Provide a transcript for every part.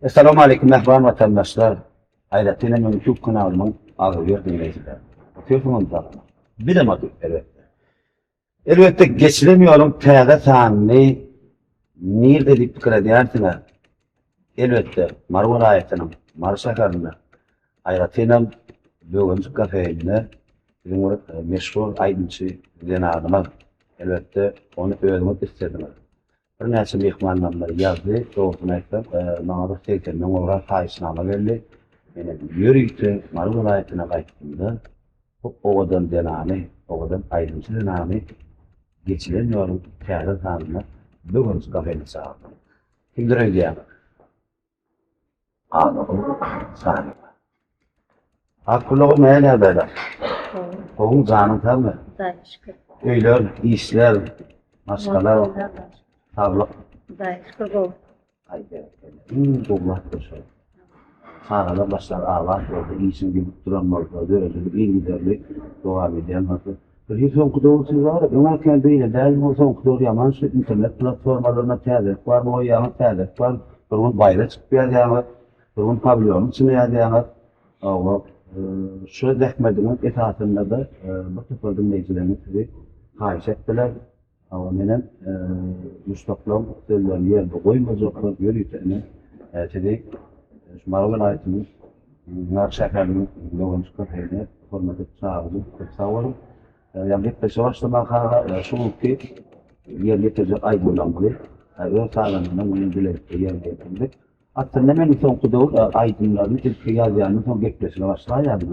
Essalamu Aleýkum mähriban watandaşlar! Aýratyn hem YouTube kanalymyň agzybir diňleýjileri. Otyrsyňyzmy sagama? Bizem otyrys elbetde. Elbetde geçilen ýoluň täze sanyny nirde diýip pikir edýärsiňiz? Elbetde Mary welaýatynyň Mary şäherinde, aýratynam Böwenjik kafeinde biziň bir meşhur aýdymçy zenanymyz, elbetde ony özüňiz islediňiz. Birnäçe myhmanlarymyz ýazdy, dogrusyny aýtsak, maňa bir segsenden gowrak haýyşnama geldi. Menem ýörite Mary welaýatyna gaýtdym-da, bu owadan zenany, owadan aýdymçy zenany geçilen ýoluň täze sanyna Böwenji kafene çagyrdym. Kimdir öýdýäňiz? Azagül Saryýewa. Akgül nähili ýagdaýlar? Gowymy, janyň sagmy? Hudaýa şükür. Öýler, işler, maşgala, saglyk. Hudaýa şükür gowy. Aý berekella. Iň gowy zatdyr şol. Çagalar başlary abat bolsa, işiň gidip duran bolsa, döredijilik yzygiderli dowam edýän bolsa. Birhili soňky döwür siz bar, öňä kän beýle däldi, soňky döwür ýaman şu internet platformalarynda täzelik barmy goýýaňyz, täzelik bar, bir gün baýra çykyp ýazýaňyz, bir gün pawilýonyň içinde ýazýaňyz. Hawa, şu zähmediňiz esasynda-da bir topar diňleýjileriňiz sizi haýyş etdiler. Hawa, menem muşdaklaryň sözlerini ýerde goýmajak bolup ýörite ine sizi şu Mary welaýatynyň Mary şäheriniň Böwenjik kafesine hormat edip çagyrdym. Köp sag boluň. Ýa gepleşige başlamaka şu günki ýerine ýetirjek aýdymlaryňyzy öz sazandaňyz bilen bilelikde ýerine ýetirdik. Aslynda men soňky döwür aýdymlaryny ilki ýazýandym, soň gepleşige başlaýardym.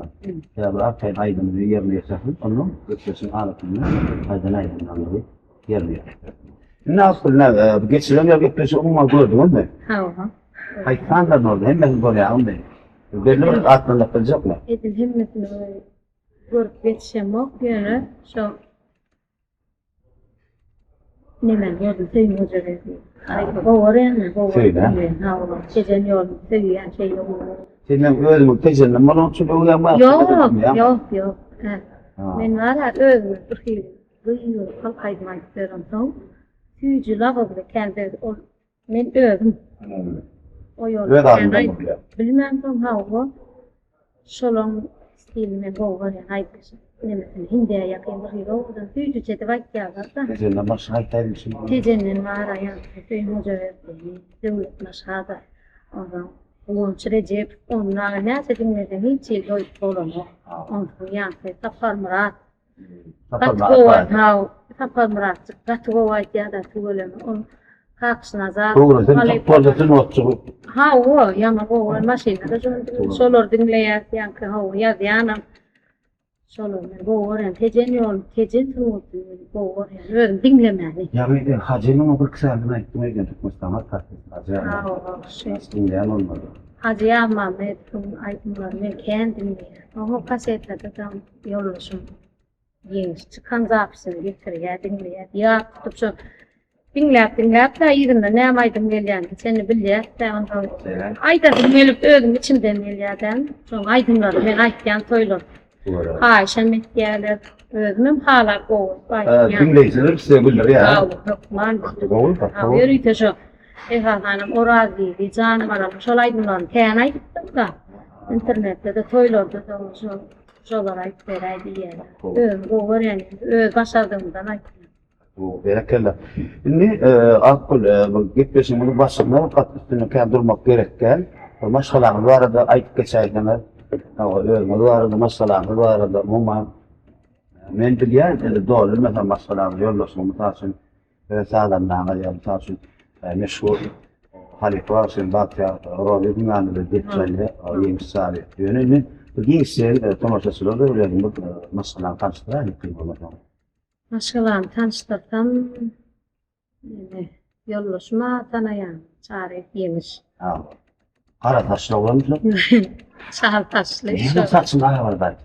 Sebäbi arkaýyn aýdymyny ýerine ýetirsin, onnoň gepleşigiň arasynda aýdan aýdymlaryňyzy ýerine ýetirsin. Indi aslynda bu geçirilen ýer gepleşigi umuman gördüňizmi? Hawa. Haýsy sanlaryny boldy? Hemmesini görýäňizmi? Belli bir atlandyryp biljekmi? Edil hemmesini görüp ýetişemok, ýöne şo Nemen gördüm Söýün Hojaberdi. Aý gowy görýän, gowy. Söýýän. Hawa, Tejen ýoluny söýýän şeýle gowy. Sen meň özümiň Tejenlim bolany üçin öwýäňmi? Ýok, ýok, ýok. Men bar-a özümi bir hili gyýylyp halk aýdymy aýdyp ýöremsoň, süýji labyzly kän söz ol Men özüm. O ýol Öz adyndan bolýar. Bilmänsoň hawa. Şolaň stilini men gowy görýän aýdyşy. Nemesini hindä ýakyn bir hili owadan süýjüje edip aýtýarlar-da. Tejenden başga haýsy aýdymçy bar? Tejenden bar aýaňky Söýün Hojaberdi, Döwlet Maşada. Onsoň Guwanç Rejepow ony näçe diňleseň hiç hili doýup bolanok. Onsoň ýaňky Saparmyrat Gaty gowy aýtýar. Saparmyratjyk gaty gowy aýtýar-da tüweleme. Ol Kakşnazar. Göwresem çykyp bolsa sungatçy. Hawa, ýaňy gowy maşynda-da şony diňleýär. Şolary diňleýär, ýaňky hawa ýazýanam. Şolary men gowy görýän. Tejen ýoly, Tejen sungatyny men gowy görýän. Özüm diňlemäni. Ýaňy Hajynyň bir kitabyny aýtdyň öýdýän Türkmenistanyň halk artisti Hajy Hawa, şu. Diňleýän bolmaly. Hajy Ýazmämmedowyň aýdymlaryny men kän diňleýän. Oňa kasetlerde-de Ýoldaşym Ýeňiş çykan zapisini getirýär, diňleýär. Ýat tutup şo diňläp diňläp-de yzyndan näme aýdym gelýänini çenli bilýäs-dä onsoň. Aýdasym gelip özüm içimden gelýär-dä. Şoň aýdymlaryny men aýtýan toýlarda. Haýyşam etýärler. Özümem halap gowy aýdýan. Diňleýjiler size güldürýär. Hawa, hökman. Gowy, gowy. Ýörite şo esasanam Orazbibi, Jan balam şol aýdymlaryny kän aýdypdym-da. Internetde-de toýlarda-da şo Şolar aýdyp beräý diýýärler. Özüm gowy görýän indi öz başardygymdan aýtýan. Gowy, berekella. Indi Akgül, bu gepleşigimiziň başynda gaty üstünde kän durmak gerek däl. Bir maşgalaňyz barada aýdyp geçäýseňiz. Hawa, özüňiz barada, maşgalaňyz barada umuman. Men bilýän, indi doly bilmesem maşgalaňyzy, ýoldaşyňyzy mysal üçin Öz sazandaňyz ýa mysal üçin meşhur halypa bagşyň Bagtyýar Rozyýewiň ýanynda Deçjalýa Ýeňiş Çaryýew. Ýöne indi bu giňişleýin tomaşaçylara özüňiz maşgalany tanyşdyraýyň kyn bolmasa. Maşgalamy tanyşdyrsam indi ýoldaşym-a tanaýan Çaryýew Ýeňiş. Gara saçly oglanmyşlar? Çal saçly. Näme saçyň agaryp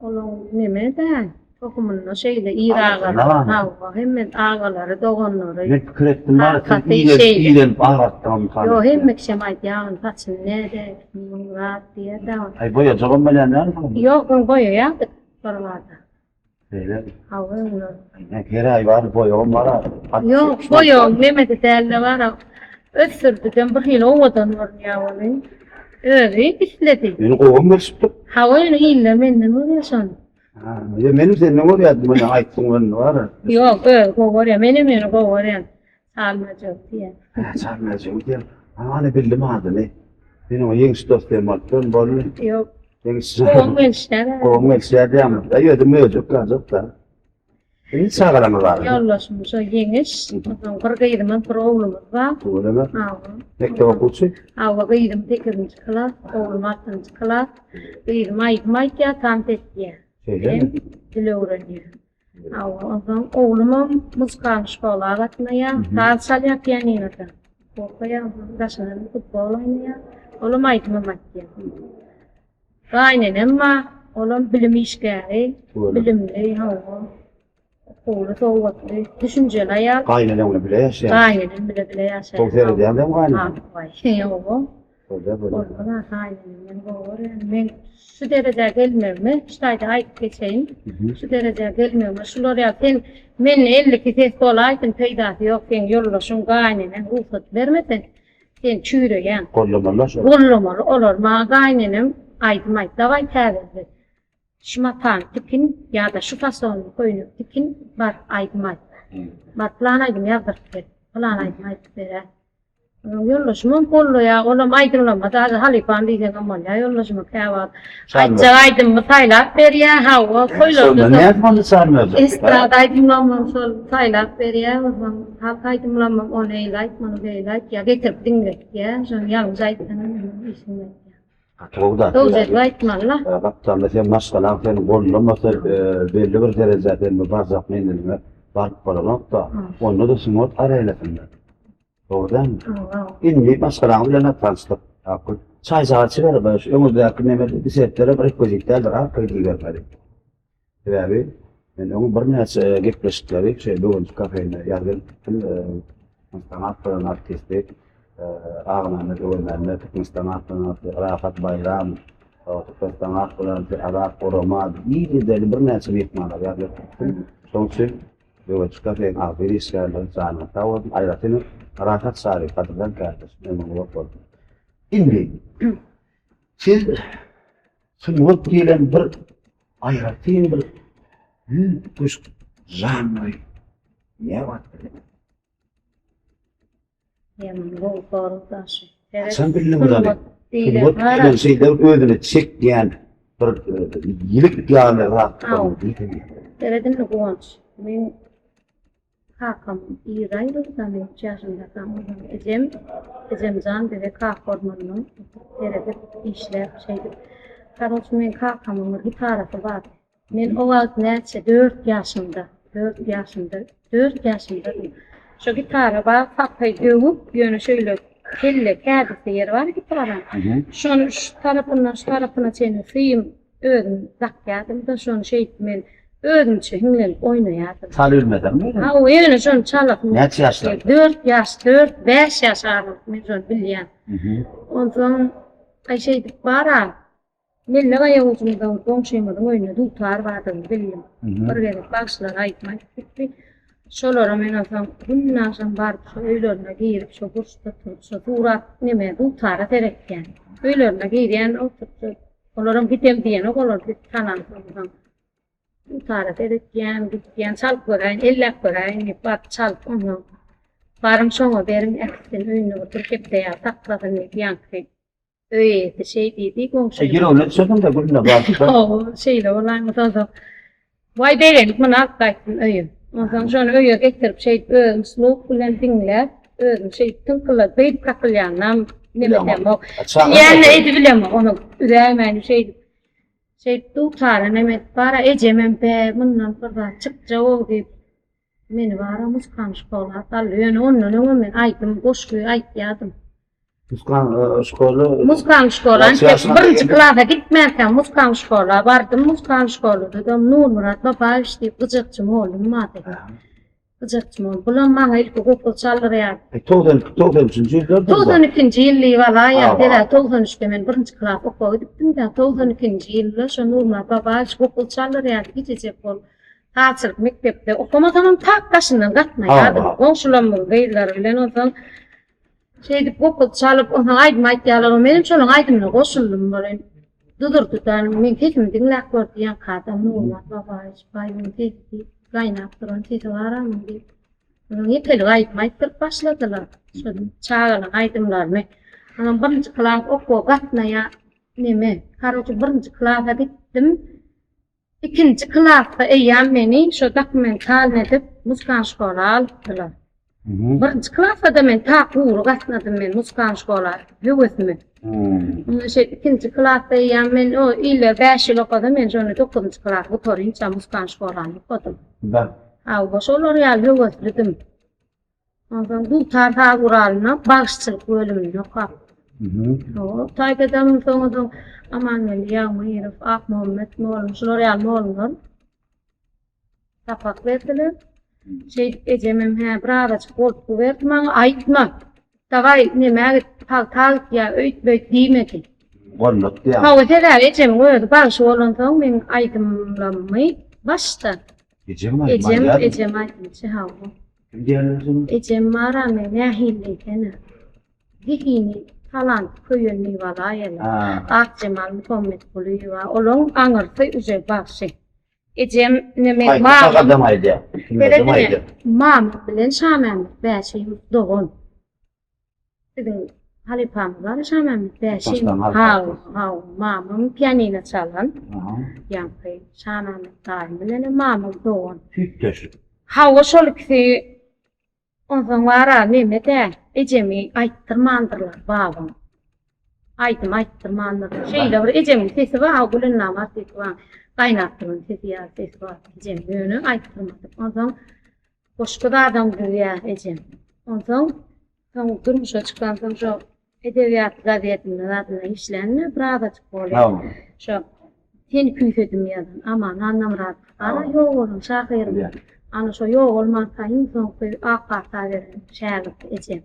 Olaň neme-dä, tohumynda şeýle ir agalary, hawa, hemme agalary, doganlary. Men pikir etdim, bar sen iýlenip agartdyňmy hany? Ýok, hemme kişem aýdýar, onuň saçyny näde, muň zat diýer-dä. Aý, boýajagam bolýan dälmi? Ýok, öň boýaýardyk bir bada. Şeýlemi? Hawa, öňler. Her aý bar, boýagam bar-a. Ýok, boýagyň nemesi däl-de bar-a. Ösdürdidem bir hili owadan görünýär ony. Özi isledi. Ýöne gowam gelşipdir. Hawa ýöne iller menden görýär şony. Ha, ýa menem senden görýärdim, ony aýtdyň welin bar. Ýok, özi gowy görýär. Menem ýöne gowy görýän. Çalmajak diýýär. Ha, çalmajak diýýär. Ana bildim adyny. Men oňa Ýeňiş dost diýen bolup durun, boldy. Ýok. Ýeňiş. Gowam gelişýär. Gowam gelişýär diýýärmi? Aý, özüm möjek galjak-da. Indi çagalaryňyz bar. Ýoldaşym şo Ýeňiş. Onsoň bir gyzymyz, bir oglumyz bar. Tüweleme. Hawa. Mekdep okuwçy? Hawa, gyzym sekizinji klas, oglum altynjy klas. Gyzym aýdym aýdýar, tans etýär. Şeýlemi? Dil öwrenýär. Hawa, onsoň oglumam muzykal şkola gatnaýar, saz çalýar pianinoda. Okaýar, daşyndan futbol oýnaýar. Olam aýdymam aýdýar. Gaýynenem bar, olam bilim işgäri, bilimli, hawa, okuwly, sowatly, düşünjeli aýal. Gaýyneneň bilen bile ýaşaýar. Gaýynenem bile bile ýaşaýar. Gowy seredýäňmi sen gaýyneneňe? Hawa. Bolýar, bolýar. Bolýar, gaýynenemden gowy görýän. Men şu derejä gelmegime, şu taýda aýdyp geçeýin. Şu derejä gelmegime şular ýaly sen men 52 ses bolaýsyn, peýdasy ýok, seň ýoldaşyň gaýyneneň rugsat bermese, Sen çüýreýäň. Gollamaly şol. Gollamaly olar. Maňa gaýynenem aýdym aýt. Dawaý täzede. Şu matany tikin ýa-da şu fasonly köýnek tikin, bar aýdym aýt. Bar pylan aýdym ýazdyryp ber. Pylan aýdym aýdyp ber-ä. Onuň ýoldaşymam gollaýar, olam aýdymlama daže halypam diýseňem bolýar ýoldaşyma käwagt. Aýtjak aýdymymy saýlap berýär, hawa, toýlarda. Şonda nädip onda çarmajak? Estrada aýdymlarymam şol saýlap berýär, onsoň halk aýdymlarymam ony eýle aýt, muny beýle aýt, ýa getirip diňletýär, şony ýalňyş aýtsaňam meniň işim aýtýar. Gaty gowy zat. Dogry aýtmaly-la. Gapdalda seň maşgalaň seni gollamasa, belli bir derejä sen bir barjak menziliňe baryp bolanok-da. Onda-da sungat arenasynda. Dogry dälmi? Indi maşgalaň bilen tanyşdyk. Akgül, çaý-çaga içiber, bir şu öňüňizdäki neme desertlere bir rekwizit däldir, arkaýyn ibermeli. Sebäbi men öň birnäçe gepleşikleri şeýle Böwenjik kafeinde ýazyp edipdim. Türkmenistan at gazanan artisti Agmämmet Öwezmämmet, Türkmenistan at gazanan artisti Rahat Baýram, Türkmenistan at gazanan artisti Azat Oramat, yzygiderli birnäçe myhmanlary ýazyp edipdim. Şonuň üçin Böwetçi kafeň agzybir işgärleri janyňyz sag bolsun, aýratynam Rahat Şaryýew gadyrdan kärdeşim ömrüň uzak bolsun. Indi siz sungat diýlen bir aýratyn bir üýtgeşik žanry näwagt bildiňiz? Ýaman gowy sorag daşy. Haçan bildiňiz ony? Sungat diýlen şeýle özüne çekýän bir ýilik ýaly zat. Seret indi Guwanç, meň kakam ir aýryldy, men üç ýaşymdakam. Ejem, ejemjan bize kaka ornunda seredip, işläp, şeýdip. Karoç, meň kakamyň bir gitarasy bardy. Men o wagt näçe, dört ýaşymda, dört ýaşymda, dört ýaşymdadym. Şo gitara bar, sapy döwük, ýöne şeýle kelle kädisi ýeri bar gitaranyň. Şony şu tarapyndan şu tarapyna çenli sym özüm dakýardym-da, şony şeýdip men özümçe hiňlenip oýnaýardym. Çalybilmeseňmi? Hawa, ýöne şony çalasym. Näçe ýaşlarda? Dört ýaş, dört, bäş ýaş aralyk men şony bilýän. Onsoň, aý şeýdip bar-a, Mellek aýagujumyzda bir goňşymyzyň öýünde dutar bardygyny bildim. Bir gezek bagşylar aýdym aýdyp gitdi. Şolara men onsoň günde agşam baryp şo öýlerine girip şo burçda oturyp şo surat neme dutara seretýän. Öýlerine girýän oturyp olaram gidem diýenok olar biz tanansoň. Dutara seretýän, gitýän, çalyp göräýin, elläp göräýin diýip baryp çalyp onsoň baryň şoňa beriň äkitsin öýünde bir bir hepde ýaly saklasyn diýip ýaňky Öý eýesi şeý diýdi, goňşy. Ýüregine düşerdiň-de gününe baryp. Hawa, şeýle bolaýmasa onsoň. Waý begenip muny alyp gaýtdym öýe. Onsoň şony öýe getirip şeýdip özüm sluk bilen diňläp, özüm şeýdip tyňkylladyp beýdip kakylýanynam nemesemok. Bilýän-de edibilemok ony üzäýmäýin şeýdip. Şeýdip dutara neme edip bara ejemem be mundan bir zat çykjag-ow diýip meni bara muzkan şkola saldy. Ýöne ondan öňem men aýdym, goşgy aýtýardym. Muzkan şkola. Muzkan şkola. Birinji klasa gitmänkäm muzkan şkola bardym. Muzkan şkolada-da Nurmyrat Babaýewiç diýip gyjakçy mugallym bardy. Gyjakçy mugallym. Bulam maňa ilki gopuz çaldyrýardy. E, 92, 93-nji ýyllarda. 92-nji ýyl diýip alaýýar. Sebäbi 93-de men birinji klas okuwa gidipdim-de, 92-nji ýylda şo Nurmyrat Babaýewiç gopuz çaldyrýardy, gijejek bolup. Sazçylyk mekdepde okamasamam tak daşyndan gatnaýardym. Goňşularymyzyň gyzlary bilen onsoň. Şeýdip gopuz çalyp, onsoň aýdym aýtýarlar. Menem şolaň aýdymyna goşuldym welin. Dudurdydan meň sesimi diňläp gör diýen adam Nurmyrat Babaýewiç baý muň sesi diýip, gaýnap duran sesi bar-a muň diýip. Onuň ýekelik aýdym aýtdyryp başladylar. Şo çagalaň aýdymlaryny. Onam birinji klas okuwa gatnaýar neme. Karoçe birinji klasa gitdim. Ikinji klasda eýýäm meni şo dokumentalny edip muzkan şkola alypdylar. Birinji klasda-da men ta gury gatnadym men muzkan şkola höwesime. Onda şeý ikinji klasda eýýäm men o iller 5 ýyl okasa men şony 9-njy klas gutarynça muzkan şkolany okadym. Da. Hawa, şolar ýaly höweslidim. Onsoň dutar saz guralynda bagşyçylyk bölüminde okap. O taýdadan soň soň Amangeldi Ýagmyrow, Akmuhammet mugallym şular ýaly mugallymlar sapak berdiler. Şeýdip ejemem hä birazajyk goltgy berdi maňa aýtma. Daway nämä git, pagta git ýa öýt-beýt diýmedi. Gollatdy ýa. Hawa sebäbi ejemiň özi bagşy bolansoň meň aýdymlarymy başda Ejem aýdym Ejem, aýdýarmy? ejem aýdymçy hawa. Kim diýýärler şony? Ejem bar-a men nähili diýsene. Zehini, talanty köýen Miwalaýewa, Akjemal Muhammetgulyýewa, olaň aňyrsy uje bagşy. Ejem ine men Haýsy mamam. adam aýdýar? Kimlerden aýdýar? Mamam bilen Şamämmet Bäşimow dogan. Biziň halypamyz bar Şamämmet Bäşim. Haw, haw, mamam pianino çalan. Ýaňky Şamämmet daýym bilen mamam dogan. Süýtdeş. Hawa, şol ikisi onsoň bar-a neme-dä, ejemi aýtdyrmandyrlar babam. Aýdym aýtdyrmandyrlar. Şeýle bir ejemiň sesi bar, Gülennam Artykowaň gaýnap duran sesi ýaly sesi bar ejemiň, ýöne aýtdyrmadyk. Onsoň Goşgy zadam düzýär ejem. Onsoň soň durmuşa çykansoň şo Edebiýat gazetinde zadynda işlände birazajyk bolýar. Şo Seni küýsedim ýazan Aman Annamyradow bar-a ýok bolan şahyrymyz. Ana şo ýogalmanka iň soňky ak pata beren şägirdi ejem.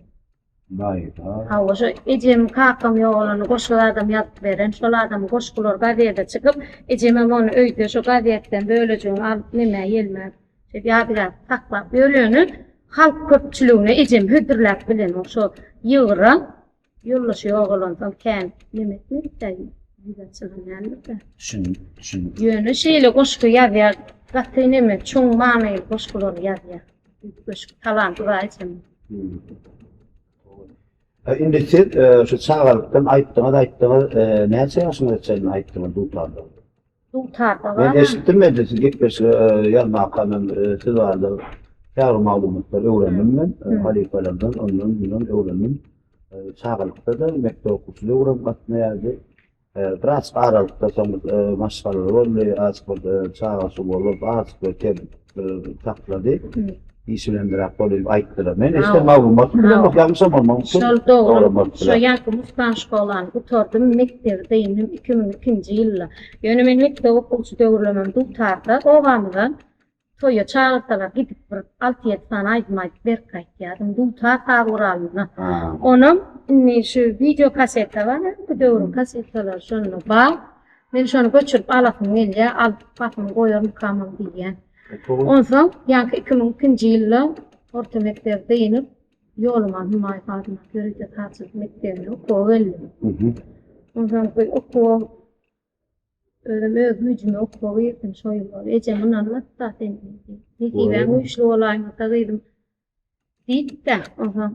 Hawa, şo ejem, kakam ýogalanda goşgy zadam ýazyp beren, şol adamyň goşgulary gazede çykyp, ejemem ony öýde şo gazetden bölejigini alyp nemä ýelmäp, şeýdip ýadygärlik saklap ýör, ýöne halk köpçüligine ejem hödürläp bilenok, şo ýygra ýoldaşy ýogalansoň kän neme etmedik-dä, ýüzi açylan däldir-dä. Düşündim, düşündim. Ýöne şeýle goşgy ýazýar, gaty neme, çuň manyly goşgulary ýazýar. Üýtgeşik talanty bar ejemiň. Indi siz şu çagalykdan aýtdyňyz, aýtdyňyz, näçe ýaşyňyza çenli aýtdyňyz dutarda? Dutarda Men eşitdim men siz gepleşige ýazmaka men siz barada käbir maglumatlary öwrendim men halypalardan, ondan mundan öwrendim. Çagalykda-da mekdep okuwçy döwrem gatnaýardy. Biraz aralykda soň maşgalaly boldy, azajyk bir çagasy bolup, azajyk bir kem saklady. Iş bilen biräk boldy diýip aýtdylar. Men eşiden maglumatym bilemok, ýalňyşam bolmagym mümkin. Şol dogry. Şo ýaňky Muskan şkolany gutardym, mekdebi dyndym 2002-nji ýylda. Ýöne men mekdep okuwçy döwürlemem dutarda obamyza Toýa çagyrsalar gidip bir alty-ýedi sany aýdym aýdyp berip gaýtýardym. Dutar saz guralynda. Onam indi şu wideo kaseta bar, bu döwrüň kasetalary şonda bar. Men şony göçürip alasym gelýär, alyp basym goýarmykamam diýýän. Onsoň ýaňky 2002-nji ýylda orta mekdebi dynyp, Ýolaman Humaýew adyndaky ýörite sazçylyk mekdebine okuwa geldim. Onsoň bu okuwa Özüm öz güýjüme okuwa girdim şo ýyllar. Ejem ynanmady-da sen diýdi. Nesibäň güýçli bolaýmasa gyzym diýdi-de, onsoň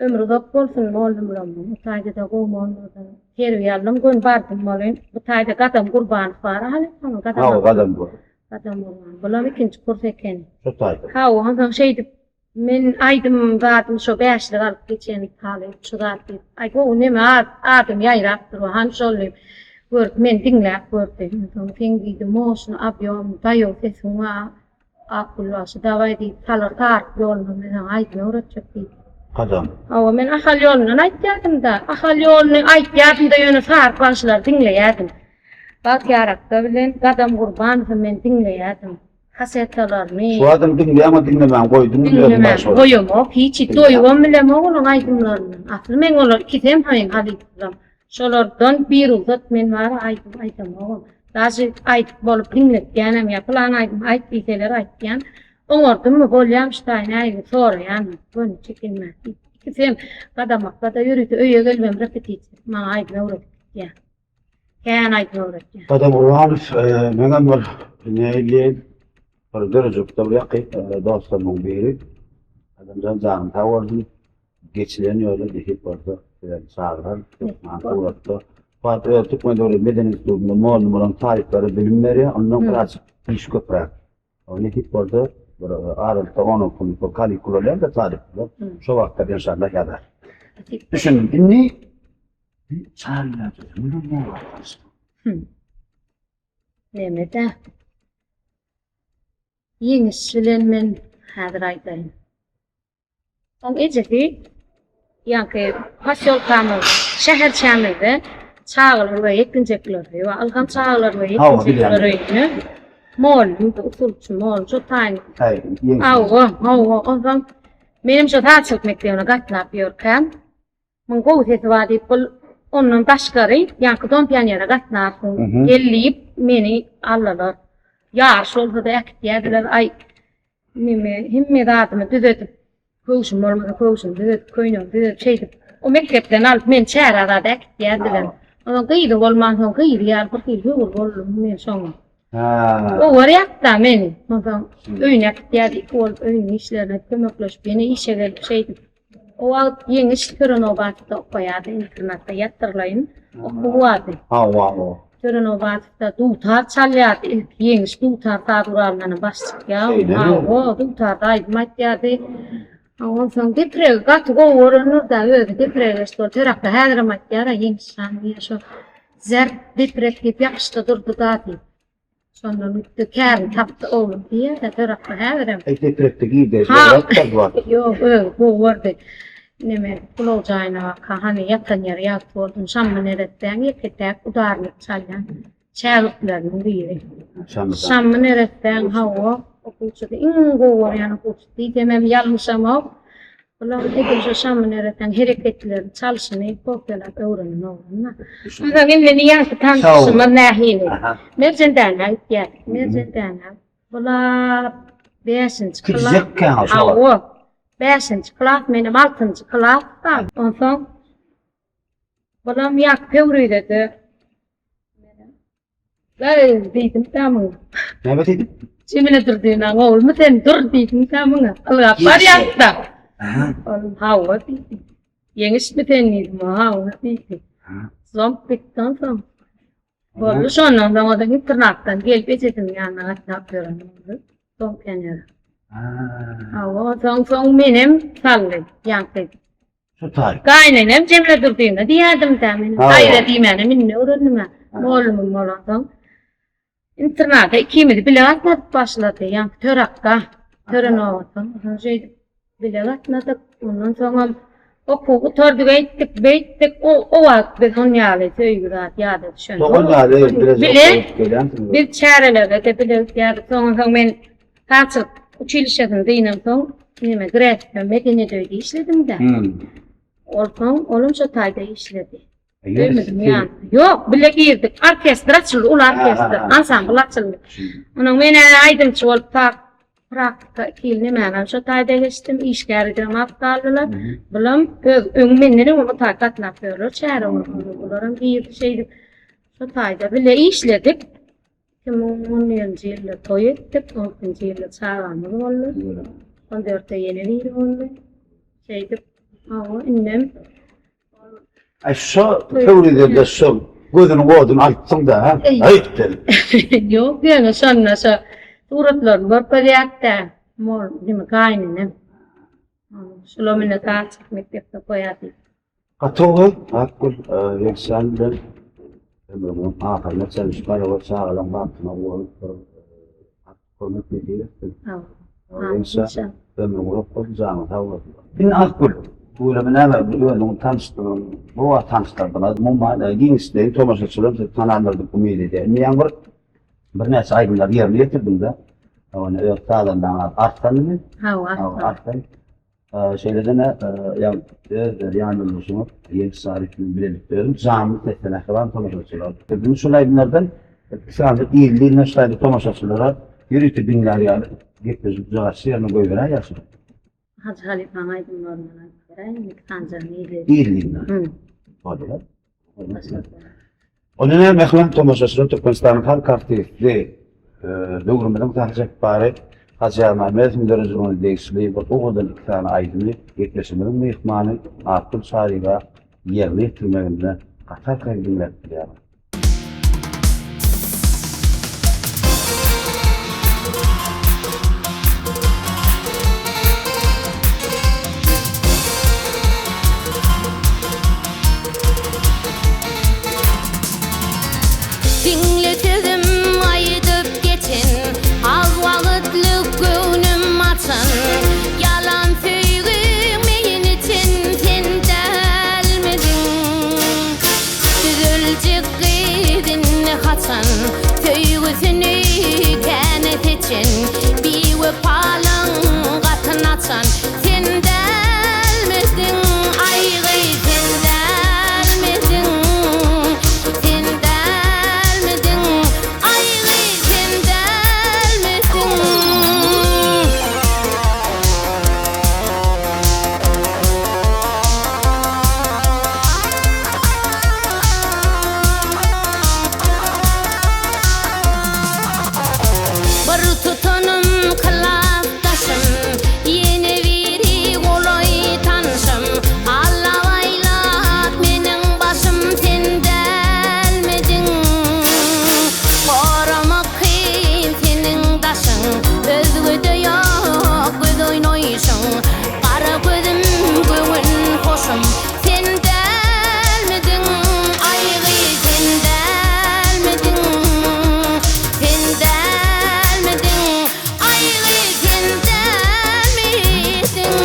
ömri uzak bolsun mollumlarymyň. Bu taýda-da gowy molladan terbiýe aldym. Göni bardym welin, bu taýda Gadam Gurbanow bar-a halypaň, Gadam Hawa, Gadam Gurbanow. Gadam Gurbanow. Bulam ikinji kurs eken. Şo taýda. Hawa, onsoň şeýdip Men aýdym zadym şo bäşlik alyp geçen talyp şu zat diýip. Aý gowy neme adym ýaýrap dur hany şol diýip. Görüp meni diňläp gördi. Onsoň seň diýdi moşny obýom daýaw sesiň bar. Akgül bagşy dawaý diýip salyr taryp ýoluna men saňa aýdym öwretjek diýdi. Gadam. Hawa men Ahal ýolundan aýtýardym-da. Ahal ýoluny aýtýardym-da ýöne Saryk bagşylary diňleýärdim. Bagtyýar akga bilen Gadam Gurbanowy men diňleýärdim. Kasetalaryny. Şu adam diňleýäňmi diňlemän goýduňmy özüň Diňlemän baş bolup. goýamok hiç doýubam bilemok olaň aýdymlaryndan. Asly meň olar ikisem meň halypalarym. Şolardan birugsat men bar aýdym aýdamogam. Daže aýdyp bolup diňletýänem ýa pylan aýdym aýt diýseler aýtýan. Oňardymmy bolýamy şu taý nägile soraýanam. Göni çekinmän. Ikisem gadamakda-da ýörite öýe gelibem repetisiýa maňa aýdym öwredip gitýär. Kän aýdym öwretýär. Gadam Gurbanow meňem bir nähili bir döredijilikde bir ýakyn dostlarymyň biri. Gadamjan janyň sag bolsun. Geçilen ýola nesip bolsa sizem çagyrar. Hökman suratda. Wagt öz Türkmen döwlet medeni institutynda mugallym bolan talyplara bilim berýär. Ondan birazjyk iş köpräk. Nesip bolsa bir aralykda on günlük bir kanikul bolýar-da talyplar. Şo wagtda enşallah ýazar. Düşündim. Indi çagyrar. Neme-de? Ýeňiş bilen men häzir aýdaýyn. Oň ejesi ýaňky posýolkamyz, şäherçämizde çagalar we ýetginjekler öýi bar. Ylham çagalar we ýetginjekler öýünde mugallym, usulçy mugallym şo taýyn. Hawa, hawa, onsoň menem şo sazçylyk mekdebine gatnap ýörkäm, Muň gowy sesi bar diýip, ol ondan daşgary, ýaňky Dom pionere gatnarsyň, gel diýip, meni aldylar. Ýaryş bolsa-da äkitýärdiler. Aý, neme, hemme zadymy düzedip, köwşüm bolmasa köwşümi düzedip, köýnegimi düzedip, şeýdip, o mekdepden alyp, meni çärä zada äkitýärdiler. Onuň gyzy bolmansoň, gyzy ýaly bir hili höwür boldum men şoňa. Owarýardy-da meni. Onsoň öýüne äkitýärdi, iki bolup öýüniň işlerine kömekleşip, ýene işe gelip şeýdip. O wagt Ýeňiş Törenobatoda okaýardy, internatda ýatyrlaýyn okuw bardy. Hawa, hawa. Törenobatoda dutar çalýardy, ilki Ýeňiş dutar saz guralyndan baş çykýar. Hawa, dutarda aýdym aýtýardy. Onsoň depregi gaty gowy görendir-dä, özi deprege geçdi. Ol terakda häzirem aýtýar-a, Ýeňiş jan diýýär, şo zerp deprek diýip ýapyşdy durdy-da diýip. Şondan gitdi, kärini tapdy oglum diýýär-de, Törekde häzirem. Eý, deprekde girdeji bolar-da bu wagt. Ýok, özi gowy gördi. Neme, ulag jaýyna baka, hany ýatan ýeri ýagty bolsun, Şammy neressäň ýeke-täk udarnik çalýan şägirtleriniň biri. Şammy neressäň, hawa, okuwçysy, iň gowy görýän okuwçysy diýsemem ýalňyşamok. Bular edil şo Şammy neressäň hereketlerini, çalşyny kopýalap öwrenen oglan-da. Onsoň indi ýaňky tanyşyşymyz nähili? Merjen dänä gitýär. Merjen dänä. Bular bäşinji klas. Hawa. Bäşinji klas, menem altynjy klasda. Onsoň bulam ýaňky Pöwrizede Eý, diýdim tä muňa. Näme diýdiň? Jemile Durdynyň oglumy sen dur diýdim tä muňa. Ylgap barýarys-da. Ol hawa diýdi. Ýeňişmi sen diýdim, hawa diýdi. Zomp bitdi onsoň. Boldy şondan soň o-da internatdan gelip ejesiniň ýanyna gatnap ýören boldy. Soň pioner. Hawa, soň soň menem saldy ýaňky. Şu taý. Gaýynenem Jemile Durdyýewna diýerdim-dä men. Gaýra diýmänem indi öwrendim-ä. Mugallymym bolansoň. Internada ikimizi bile gatnadyp başlady. Ýaňky Törakda, Törenowadan. Onsoň şeýdip bile gatnadyk. Ondan soňam okuw gutardyk, eýtdik, beýtdik. O, o wagt biz on ýaly söýgi zat ýada düşenok. Dogan ýaly bile biz çärelere-de bile gidýärdik. Soňam soň men Sazçylyk uçilişesini dynamsoň, neme, Gresde medeniýet öýde işledim-de. Ol soň, olam şo taýda işledi. Öýümiziň ýanynda. Ýok, bile girdik. Orkestr açyldy, uly orkestr, ansambl açyldy. Onuň men-ä aýdymçy bolup tak praktika iki ýyl nemänem şo taýda geçdim. Işgär edibem alyp galdylar. Bulam öz öň menden öň bu taý gatnap ýörler çäre bolanda. Bularam girdi şeýdip. Şo taýda bile işledik. 2011-nji ýylda toý etdik, on ikinji ýylda çagamyz boldy. On dörtde ýene biri boldy. Şeýdip, hawa, indem Aý şo Pöwrizede şo gözüniň oduny alypsyň-da, ha? Aýt sen. Ýok, ýöne şonda şo suratlaryny görkezýärdi-dä. Mol, neme, gaýynenem. Şular meni saz mekdepde goýar diýip. Gaty gowy, Akgül, Ýegşan bilen ömrüňiň ahyryna çenli şu garagöz çagalaň bagtyna guwanyp bir artyk görmek nesip etsin. Ýegşan, ömrüň uzak bolsun, janyň sag bolsun. Indi Akgül, tüweleme näme özüňi tanyşdyryň, bu wagt tanyşdyrdyňyz, umuman giňişleýin tomaşaçylaram sizi tanandyr diýip umyt edýän. Indi ýaňy bir birnäçe aýdymlary ýerine ýetirdiňde, ony öz sazandaňyz Arslanmy? Hawa, Arslan. Şeýle-de öz ýanýoldaşyňyz Ýeňiş Saryýew bilen bilelikde özüň janly sesde mähriban tomaşaçylar. Biz şol aýdymlardan bir sany illi-iline şu taýda tomaşaçylara ýörite diňlär ýaly gepleşik jogapçy ýerine goýberäýýär şuny. Hajy halypaň aýdymlaryndan aýdyp. Beräýiň iki sanjagyny ýedi. Ýerliğine. Bolýar. Onda näme mähriban tomaşaçylar Türkmenistanyň halk artisti döwrümiziň sahna çepbary Hajy Ýazmämmedowyň döredijiligine degişli bir owadan iki sany aýdymy gepleşigimiziň myhmany Akgül Çaryýewa ýerine ýetirmeginde gaty arkaýyn diňläp bilýäris. Diňle sözüm aýdyp geçen, Az wagtlyk göwnüm açan, Ýalan söýgiň meýin içen sen dälmidiň? Düzeljek gyz indi haçan, Söýgüsini käne seçen, Biwepalaň gatyn açan Sen dälmidiň, aý gyz, sen dälmidiň? Sen dälmidiň, aý gyz, sen dälmidiň? Bir tutanym klasdaşym, Ýene biri golaý tanşym, Alabaýlap meniň başym sen dälmidiň? Goramak kyn seniň daşyň, Özgede ýok göz oýnaýşyň, Gara gözüm göwün hoşum, Sen dälmidiň, aý gyz, sen dälmidiň? Sen dälmidiň, aý gyz, sen dälmidiň?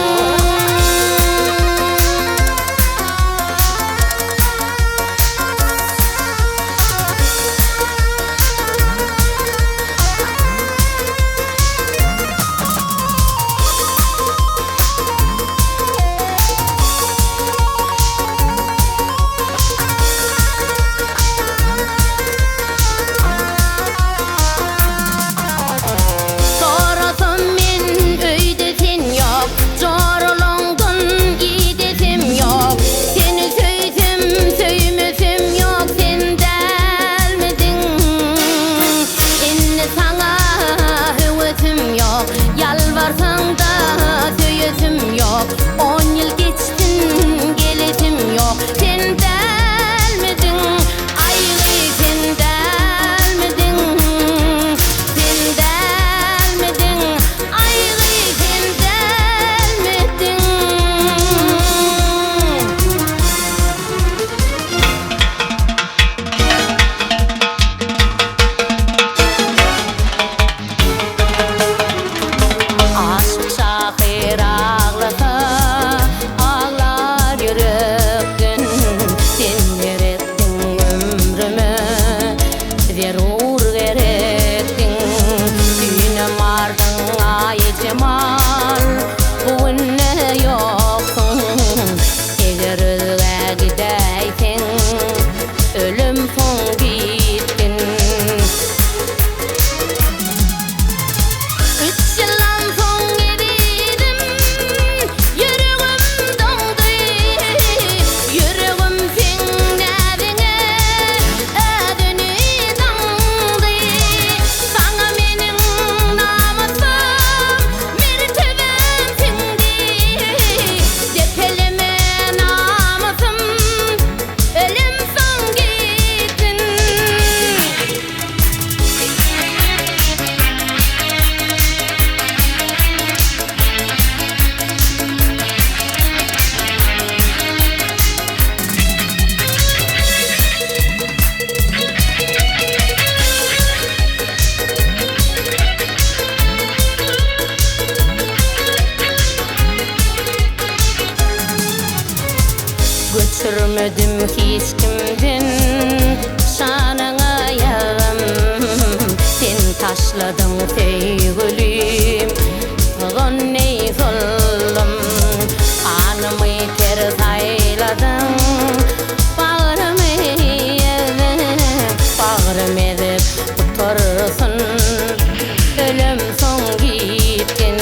Sorasam men öýde sen ýok, Joralaňdan gidesem ýok, Seni söýsem, söýmesem ýok, sen dälmidiň? Indi saňa höwesim ýok, Ýalbarsaň-da söýesim ýok, On ýyl geçsin, gelesim ýok, Sen dälmidiň, aý gyz, sen dälmidiň? Sen dälmidiň, aý gyz, sen dälmidiň? Aşyk şahyr aglasa, aglar ýürekden, Sen gerekdiň ömrüme, zerur gerekdiň. Düýnem bardyň Aýjemal, bu günde ýoksuň. Eger özgä gidäýseň, ölüm soň gitgin. Üç ýyldan soň ezizim, ýüregim doňdy. Ýüregim seň näziňe özüni daňdy. Saňa meniň namysym, mertebäm siňdi. Depeleme namysym, ölüm soň gitgin. Göçürmedim hiç kimden şanyňa ýagym, Sen taşladyň söýgülim, Gonney soldum. Ganymy ter saýladyň, Bagrymy ezip, Bagrym ezip gutarsyn, Ölem soň gitgin.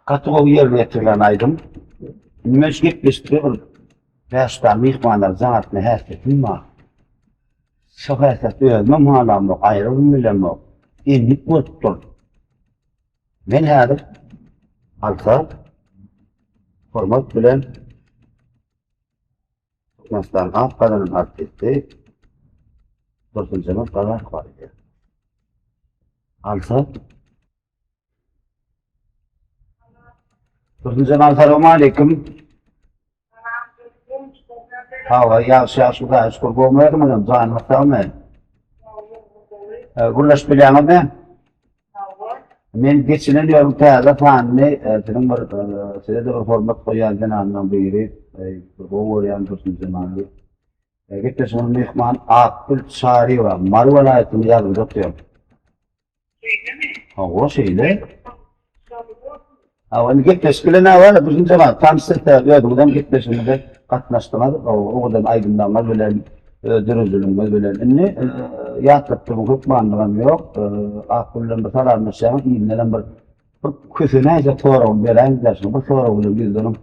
Gaty gowy ýerine ýetirilen aýdym. Indi men şu gepleşikde bir bäş sany myhmanlary jaň atma häsiýetim bar. Şo häsiýeti özümem halamok, aýrybam bilemok. Endik bolup dur. Men häzir alsa hormat bilen Türkmenistanyň at gazanan artisti Dursunjemal Gazakowa aýdýar. Alsa Dursunjemal salowmaleýkim. Hawa, ýagşy ýagşy Hudaýa şükür. Gowmy özüňizem, janyňyz sagmy? Gürleşip bilýäňizmi? Men geçilen ýoluň täze sanyny siziň bir size-de bir hormat goýýan zenanlaryň biri, bir gowy görýän Dursunjemaly. Gepleşigimiziň myhmany Akgül Çaryýewa, Mary welaýatynda ýazgyda otyr. Şeýlemi? Hawa, şeýle. Hawa, indi gepleşik bilen näme bar? Dursunjemal, tanyşdyk, özüňizem gepleşigimize gatnaşdyňyz, owadan aýdymlaryňyz bilen, öz döredijiligiňiz bilen. Indi ýatlap durmaň hökmanlygam ýok. Akgül bilen bir salamlaşýaňyz, yzyndanam bir bir kösenäýjek soragyny beräýiň-dä şuňa, bir sorag bilen ýüzleniň.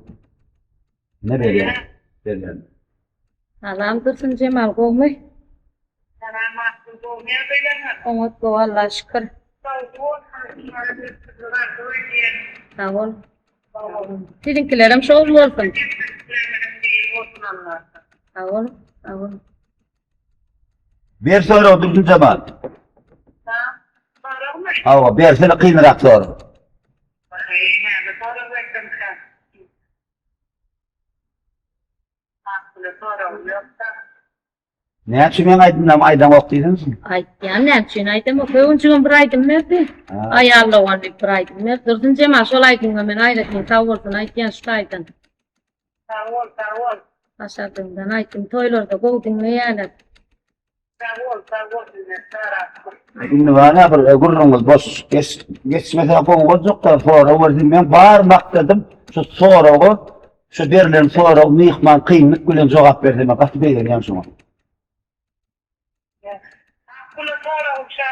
Ne berýän? Berýän. Salam Dursunjemal gowmy? Salam Akgül gowmy ýagdaýlaryňyz? Oňat gowy Allaha şükür. Sag bol halkyňyza üstünlik arzuw edýän. Sag bol. Siziňkilerem şowly bolsun. Gepleşiklerimiziň biri bolsun Allahdan. Sag bol. Sag bol. Ber sorag Dursunjemal. Ha? Soragmy? Hawa, bersene kynrak sorag. Heý, näme sorag bersemkä? Akgüle soragym ýok-da. Näme üçin meň aýdymlarymy aýdaňok diýseňçi? Aýtýan näme üçin aýdamok. Öwünjigem bir aýdym berdi. Aýal dogan diýip bir aýdym berdi. Dursun Jemal şol aýdymyňa men aýratyn sag bolsun aýtýan şu taýdan. Sag bol, sag bol. Başardygymdan aýtdym. Toýlarda gowy diňleýärler. Sag bol, sag bol minnetdar Akgül. Indi bar-a bir gürrüňiz boş geçmese gowy boljakda sorag bersin. Meň bar maksadym şu soraga şu berlen sorag myhman kynlyk bilen jogap berse men gaty begenýän şoňa. Akgüle soragym şa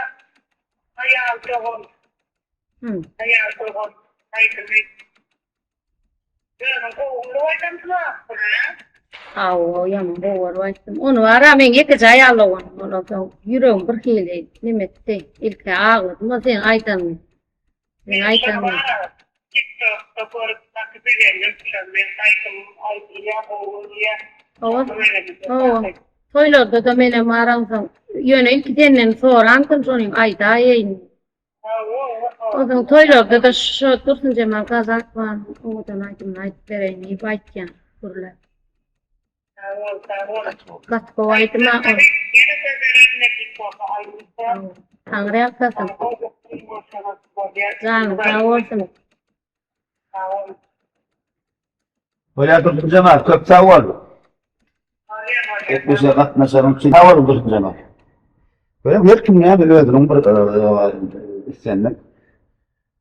aýal dogan. Aýal dogan aýdymy. Özüň gowy gürrüň aýdansyň Akgül hä? Hawa, ýaman gowy görüp aýtdym. Ony bar-a meň ýekeje aýal doganym bolansoň ýüregim bir hili neme etdi. Ilk-ä agladym ol seň aýdanyňy. Seň aýdanyňy. Tiktokda görüp gaty begendim şol men aýdymym aýdylýar gowy görülýär. Hawa, hawa. Toýlarda-da menem baramsoň, ýöne ilki senden soransyň şonyň aýdaýaýyn. Onsoň toýlarda-da şo Dursunjemal Gazakowanyň owadan aýdymyny aýdyp bereýin diýip aýtýan gürläp. Sag bol, sag bol. Gaty gowy aýdym-a ol. Ýene-de bererin nesip bolsa aýdym. Taňry ýalkasyn. Janyň sag bolsun. Sag bol. Bolýar Dursunjemal, köp sag bol. Gepleşige gatnaşanyň üçin sag boluň Dursunjemal. Görýäňmi, her kim näme özüniň bir islendik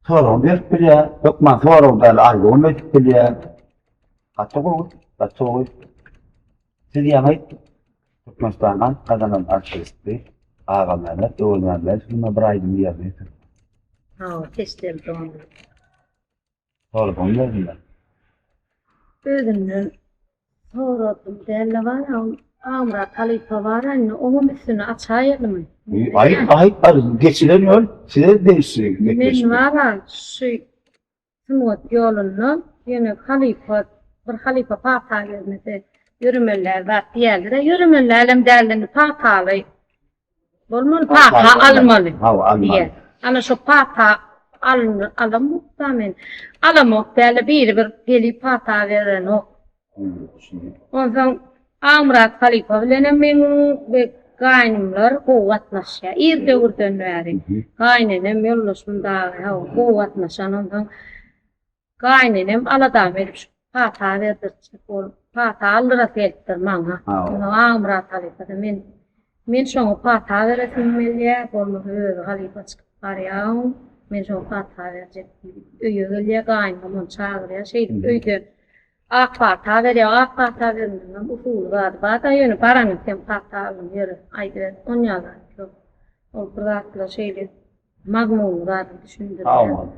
soragyny berip bilýär. Hökman sorag däl, arzuwam edip bilýär. Gaty gowy, gaty gowy. Siz ýaňy Türkmenistanyň at gazanan artisti Agamämmet Öwezmämmedowyň bir aýdymy ýerine ýetirdi. Hawa, sesleri doňdy. Soradyňmy özünden? Özünden soradym dälde bar-a, ol Agmyrat halypa bar-a indi, oňam üstüni açaýalymy? Aýt, aýt, geçilen ýol size degişli gepleşik. Men bar-a şu sungat ýolunda ýöne halypa, bir halypa pata bermese ýöremeli däl zat diýýärler-ä, ýöremeli dälem däldi indi pataly Bolmaly pata almaly. Hawa, almaly. Diýýär. Ana şo pata alamok-da men. Alamok däl-de biri bir gelip pata berenok. Onsoň Agmyrat halypa bilenem meň we gaýnymlar gowy gatnaşýar. Ir döwürden bäri. Gaýynenem, ýoldaşym dagy hawa gowy gatnaşan. Onsoň Gaýynenem aladam edip şu pata berdirtjek bolup, pata aldyrasy gelipdir maňa. Onsoň Agmyrat halypa-da men men şoňa pata beresim gelýär, bolmasa özi halypa çykyp barýar, men şoňa pata berjek diýip öýe gelýär, gaýynam ony çagyrýar. Şeýdip öýde ak pata berýär. Ak pata bermegiňem usuly zady bar-da, ýöne baranyň sen pata aldyň ýöre, aýdyber, onýa zat ýok. Ol bir zatlar şeýle mazmunly zady düşündirýär. Sag bol.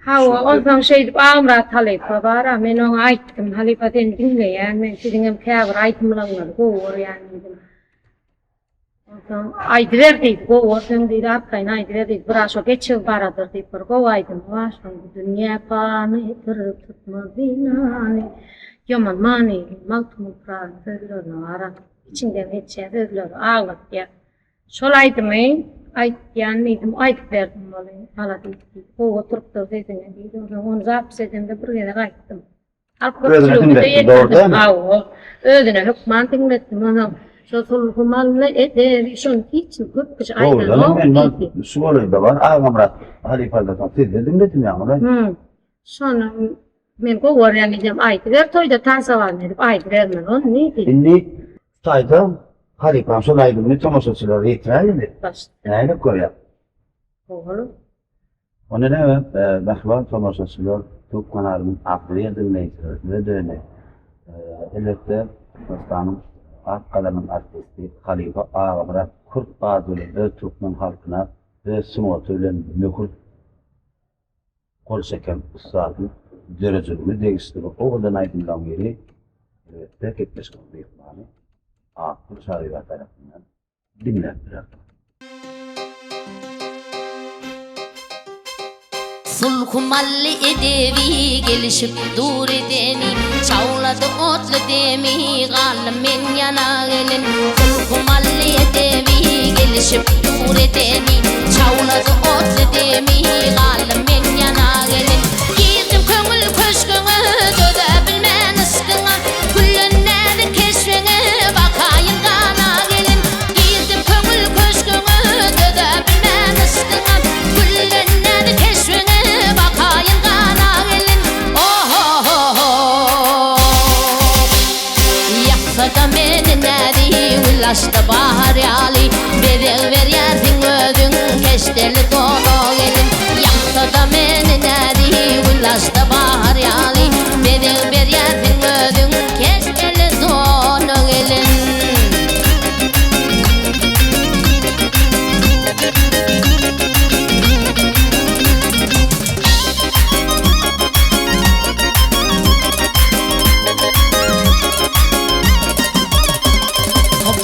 Hawa, onsoň şeýdip Agmyrat halypa bar-a, men oňa aýtdym, Halypa seni diňleýän, men siziňem käbir aýdymlaryňyzy gowy görýän diýdim. Onsoň aýdyber diýdi, gowy görseň diýdi, arkaýyn aýdyber diýdi, biraz şo geçigi baradyr diýip bir gowy aýdymy bar şoň, Bu dünýä panydyr, tutma zynany. Ýaman manyly Magtymguly Pyragynyň sözlerine bar-a, içiňden geçýär sözleri, aglatýar. Şol aýdymy aýtýan diýdim, aýdyp berdim ony, maladis diýdi, gowy oturypdyr sesiňe diýdi, onsoň ony zapis edemde bir gezek aýtdym. Halk Özüne köpçüligine-de diňletdiň, dogry ýetirdim. dälmi? Hawa, özüne hökman diňletdim, onsoň şo sulhumally edebi, şony hiç kim köp kişi Dogrudanam aýdanok men diýdi. şu golaýda bar, Agamyrat halypadan soň sizde diňledim ýaňy-da. Hum, şony Men gowy görýän diýsem aýdyber toýda tansa barmy edip aýdybermeli ony diýdi. Indi taýda halypam şol aýdymyny tomaşaçylara ýetiräýeli. Başda. Nähili görýäň? Gowy bolar. Onda näme, mähriban tomaşaçylar, Tube kanalynyň agzybir diňleýjileri size döneý. Elbetde, Türkmenistanyň at gazanan artisti halypa Agamyrat Kürt ady bilen öz türkmen halkyna öz sungaty bilen möhür Gol çeken ussadyň döredijiligine degişli bir owadan aýdymlaryň biri, elbetde, gepleşigiň myhmany Akgül Çaryýewa tarapyndan diňläp bilersiňiz. Sulhumally edebi gelişip dur edeni Çawlady otly demi galdym men ýana gelin Sulhumally edebi gelişip dur edeni Çawlady otly demi galdym men ýana gelin Girdim köňül köşgüňe döze bilmän yşkyňa Güllen näzik keşbiňe bakaýyn gana gelin Girdim köňül köşgüňe döze bilmän yşkyňa Güllen näzik keşbiňe bakaýyn gana gelin Ohohoho Ýaksa-da meni näzi gül açdy bahar ýaly Bezeg berýärsiň özüň keşdeli dona gelin Ýaksa-da meni näzi gül açdy bahar ýaly Bezeg berýärsiň özüň keşdeli dona gelin.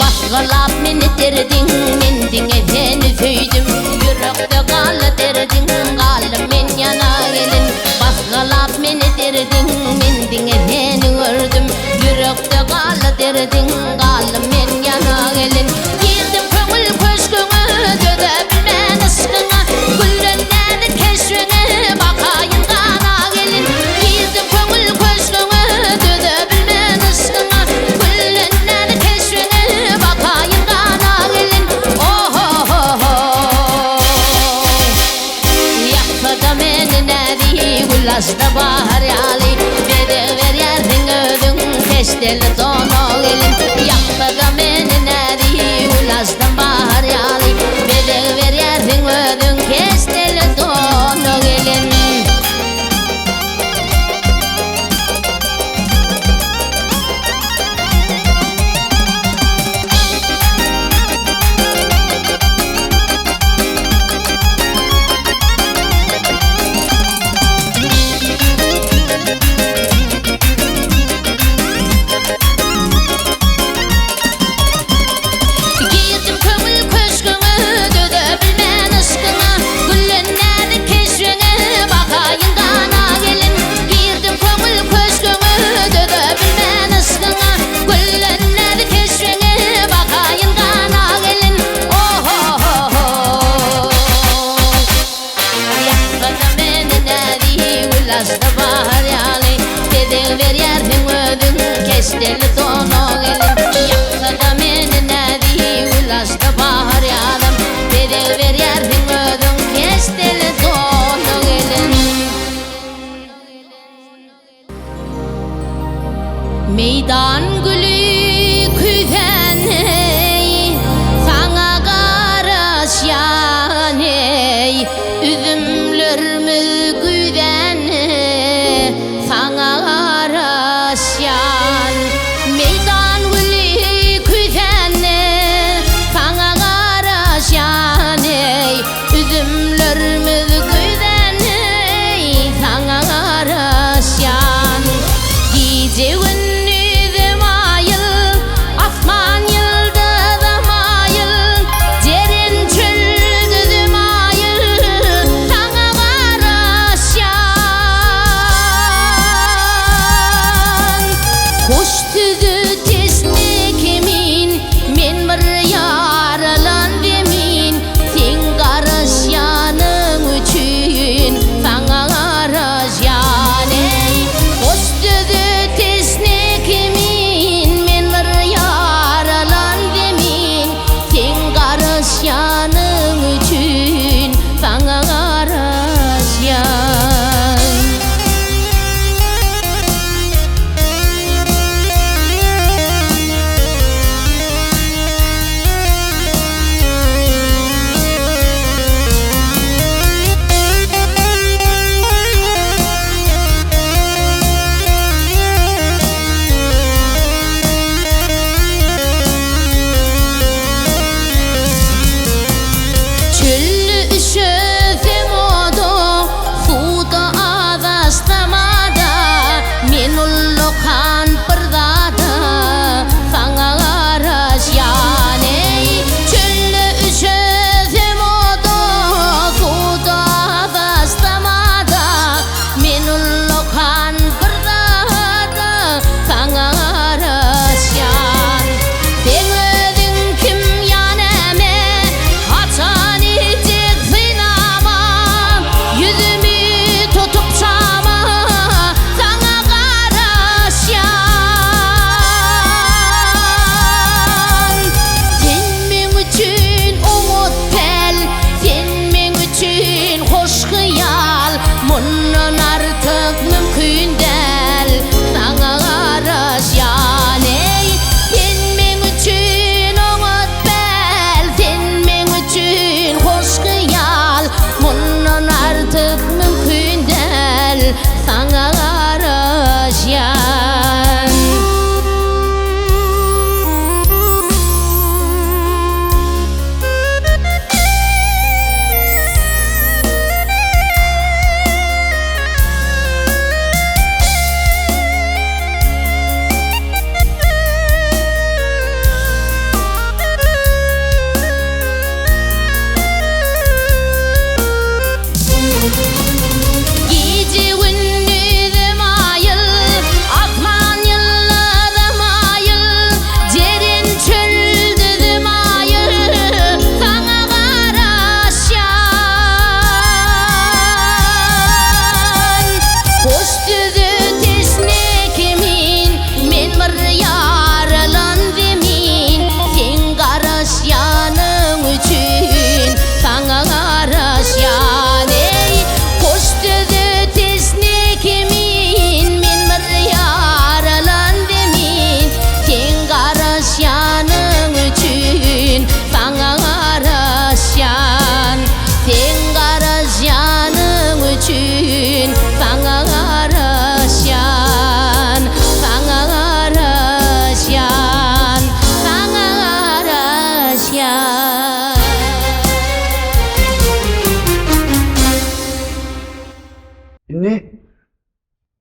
Basgylap meni derdiň, men diňe seni söýdüm Ýürekde galdy derdiň, galdym men ýana gelin Basgylap meni derdiň, men diňe seni gördüm Ýürekde galdy derdiň, galdym men ýana gelin Girdim köňül köşgüňe, döze bilmän yşkyňa Gülden näzik keşbiňe, bakaýyn gana gelin Girdim köňül köşgüňe, döze bilmän yşkyňa Gülden näzik keşbiňe, bakaýyn gana gelin Ohohoho Ýaksa-da meni näzi gül açdy bahar ýaly Bezeg berýärsiň özüň keşdeli dona gelin Ýaksa-da meni.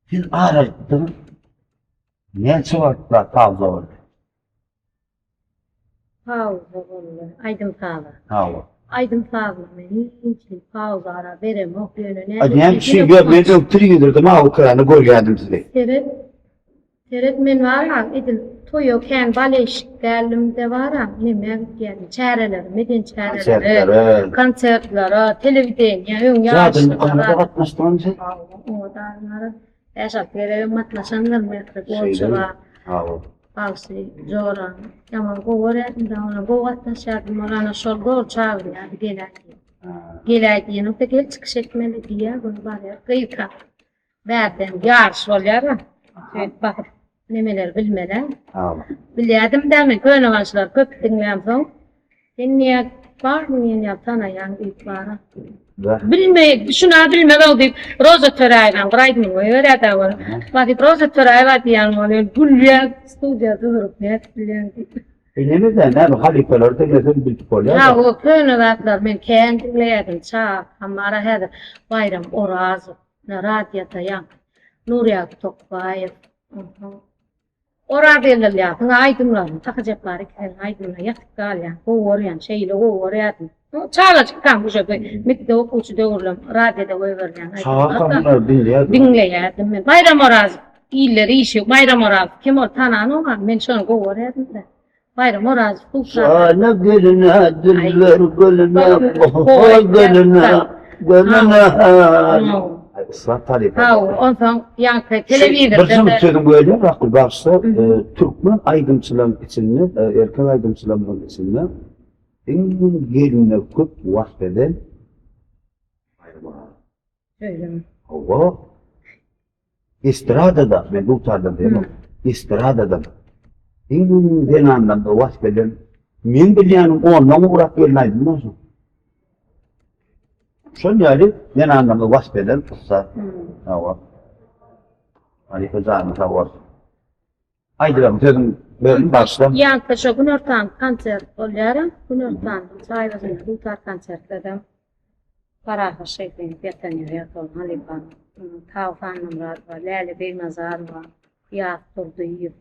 Siz aralykda näçe wagtlap pauza boldy? Pauza boldy. Aýdym saza. Hawa. Aýdym sazyna men hiç hili pauza ara beremok ýöne näme Ay näme üçin ýok men öň telewizorda mawy ekranda görýärdim sizi. Seret Seret men bara edil toýa kän baleşik däldim-de bara neme gitýärdim çärelere medeni çärelere konsertlere telewideniýä öň Jadyly mukamada gatnaşdyňmy sen? Hawa oňa da Bäş-alty gezegem gatnaşandyr Mähri Golçowa. Hawa. Bagşy joram ýaman gowy görýärdim da ona gowy gatnaşýardym ol ana şol zor çagyrýardy geläý diýip. Geläý diýenokda gel çykyş etmeli diýýär göni barýar gyzka. Bärden ýaryş bolýar-a. Şeýdip basyp nemeleri bilmeli. Hawa. Bilýärdim-dä men köne bagşylary köp diňlämsoň. Sen niýe barmy diýen ýaly tanaýaň diýip bara. Bilme, şuna bilmez-ow diýip, Roza Töräýewaň bir aýdymyny goýberýär-dä ol. Basyp Roza Töräýewa diýýän bolýar, gülýär, studiýada durup nädip bilýäň diýip. E neme-dä, näme halypalary diňleseň bilip bolýar-da. Hawa, köne zatlar men kän diňleýärdim, çagakam bara häzir Baýram Orazow, radioda ýaňky Nurýagdy Tokbaýew, onsoň Oraz Ylýasyň aýdymlaryny, Sahy Jepbar ikisiniň aýdymyna ýatyp galýan, gowy görýän, şeýle gowy görýärdim. Çagajykkam uje mekdep okuwçy döwürlem radioda goýberilýän aýdymlar. Çagakam bunlary diňleýärdiň. Diňleýärdim men. Baýram Orazow illeri işi Baýram Orazow kim ol tananogam men şony gowy görýärdim-de. Baýram Orazow bu Şana geline diller gülüne goý gülüne gülüne Ay ussat talyp. Ha, onsoň ýaňky telewizorda Bir jübüt sözüň bölýän Akgül bagşy, türkmen aýdymçylaryň içinde, erkek aýdymçylaryň içinde iň geline köp wasp eden Baýram Orazow. Şeýlemi? Hawa. Estradada, men dutardan diýemok, estradada iň zenandan wasp eden men bilýänim ondan gowrak gelin aýdym bolsun. Şol ýaly zenanlaryny wasp eden ussat. Hawa. Halypa janyň sag bolsun. Aýdyberiň sözüň bölüm bagyşla. Ýaňky şo günortan konsert bolýar. Günortan çaý başynda dutar konsertlerem Parahat Şeýhiniň ýatan ýeri ýatan halypa. Taw Annamyradowa, Läle Begnazarowa, Kyýas Durdyýew.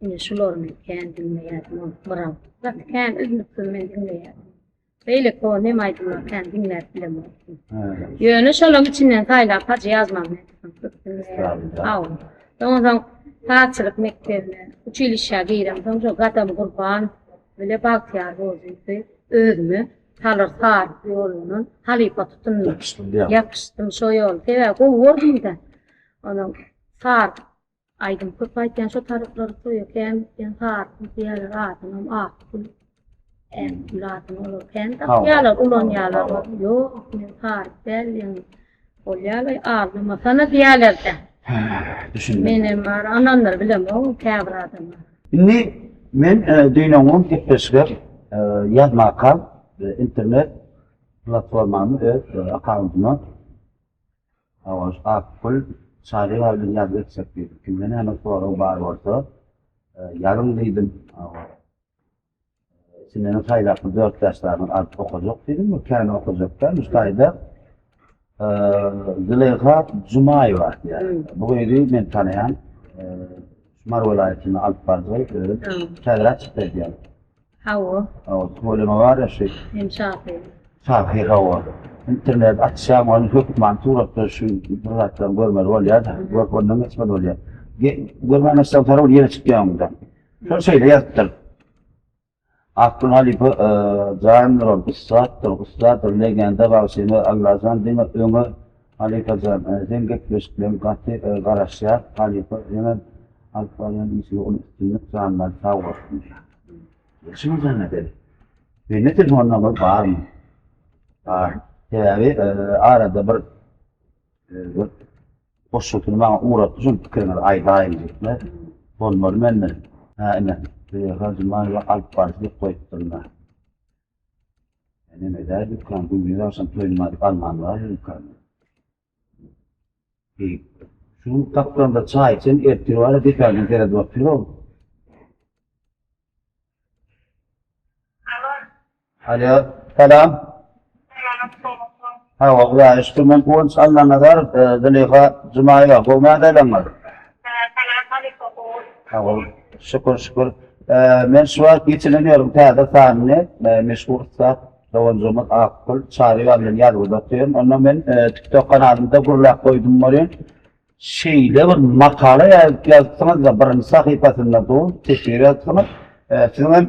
Ine şulary men kän diňleýärdim ol biram. Gaty kän üznüksiz men diňleýärdim. Beýleki o nem aýdymlary kän diňläp bilemokdym. Ýöne şolaryň içinden saýlap Hajy Ýazmämmedowyň köp diňleýärdim. Hawa. Soňa soň sazçylyk mekdebine, uçilişşä giremsoň şo Gadam Gurbanow bile Bagtyýar Rozyýewi özüme Salyr Saryk ýolundan halypa tutundym. Ýapyşdym diýýäň. Ýapyşdym şo ýol. Sebäbi gowy gördüm-de. Onuň Saryk Aýdym köp aýtýan şo taraplary toýa kän gitýän Saryk diýýärler adynam Akgül. Akgül adyny olar kän dakýarlar ulanýarlar. Ýok men Saryk däl diýen bolýarlar aldamasana diýýärler-de. Düşündim. Menem bar ananlar bilemok käbir adamlar. Indi men düýn-öňňun gepleşige ýazmakam internet platformamy öz akkauntyma Hawa, Akgül Çaryýewa bilen ýazgy etjek diýdim. Kimde näme sorag bar bolsa, ýazyň diýdim. Hawa. İçinden saýlap bir dört-bäş sany alyp okajak diýdim. Bu kän okajak däl. Şu taýda Züleýha Jumaýewa diýýär. Bu gyzy men tanaýan. Şu Mary welaýatynda alyp baryjy öz täzeräk çykdy diýýär. Hawa. Hawa, tüweleme bar ya şu. Hem şahyr. Şahyr hawa. Internet açýaň ony hökman suratda şu bir zatlaryny görmeli bolýar-da. Görüp ondan geçmeli bolýar. Görmän açsaň soň ol ýene çykýar öňüňden. Şol şeýle ýazypdyr. Akgül halypa jandyr ol, ussatdyr, ussadyr, legenda bagşymyz Allajan diňe öňe halypajan seň gepleşikleň gaty garaşýas halypa seňem alyp barýan işiňe uly üstünlik janlary sag bolsun. Gelşiňiz jenneteli. Mende telefon nomer barmy? Bar. Sebäbi arada bir bir goşgusyny maňa ugratdy, şuny pikiriňizi aýdaýyň diýip. Bolmaly mende. Hä, ine. Züleýha Jumaýewa alyp baryjy diýip goýupdyryn. Neme däl dükan, gündiz agşam toýunma diýip alman bar dükan. Şu gapdalda çaý içen ertir bar depäňden seredip otyr ol. Alo. Alo, salam. Salam. Hawa, Hudaýa şükür, men Guwanç Allanazarow, Züleýha Jumaýewa, gowy ýagdaýlaryňyz? Salam halypa, gowy. Hawa, şükür, şükür. Men şu wagt geçilen ýeriň täze sanyny meşhur ussat doganjygymyz Akgül Çaryýewa bilen ýazgyda otyryn. Onda men TikTok kanalymda gürläp goýdum welin, Şeýle bir makala ýazyp ýazypsyňyz-da, birinji sahypasynda dur, teswir ýazypsyňyz. Siziň hem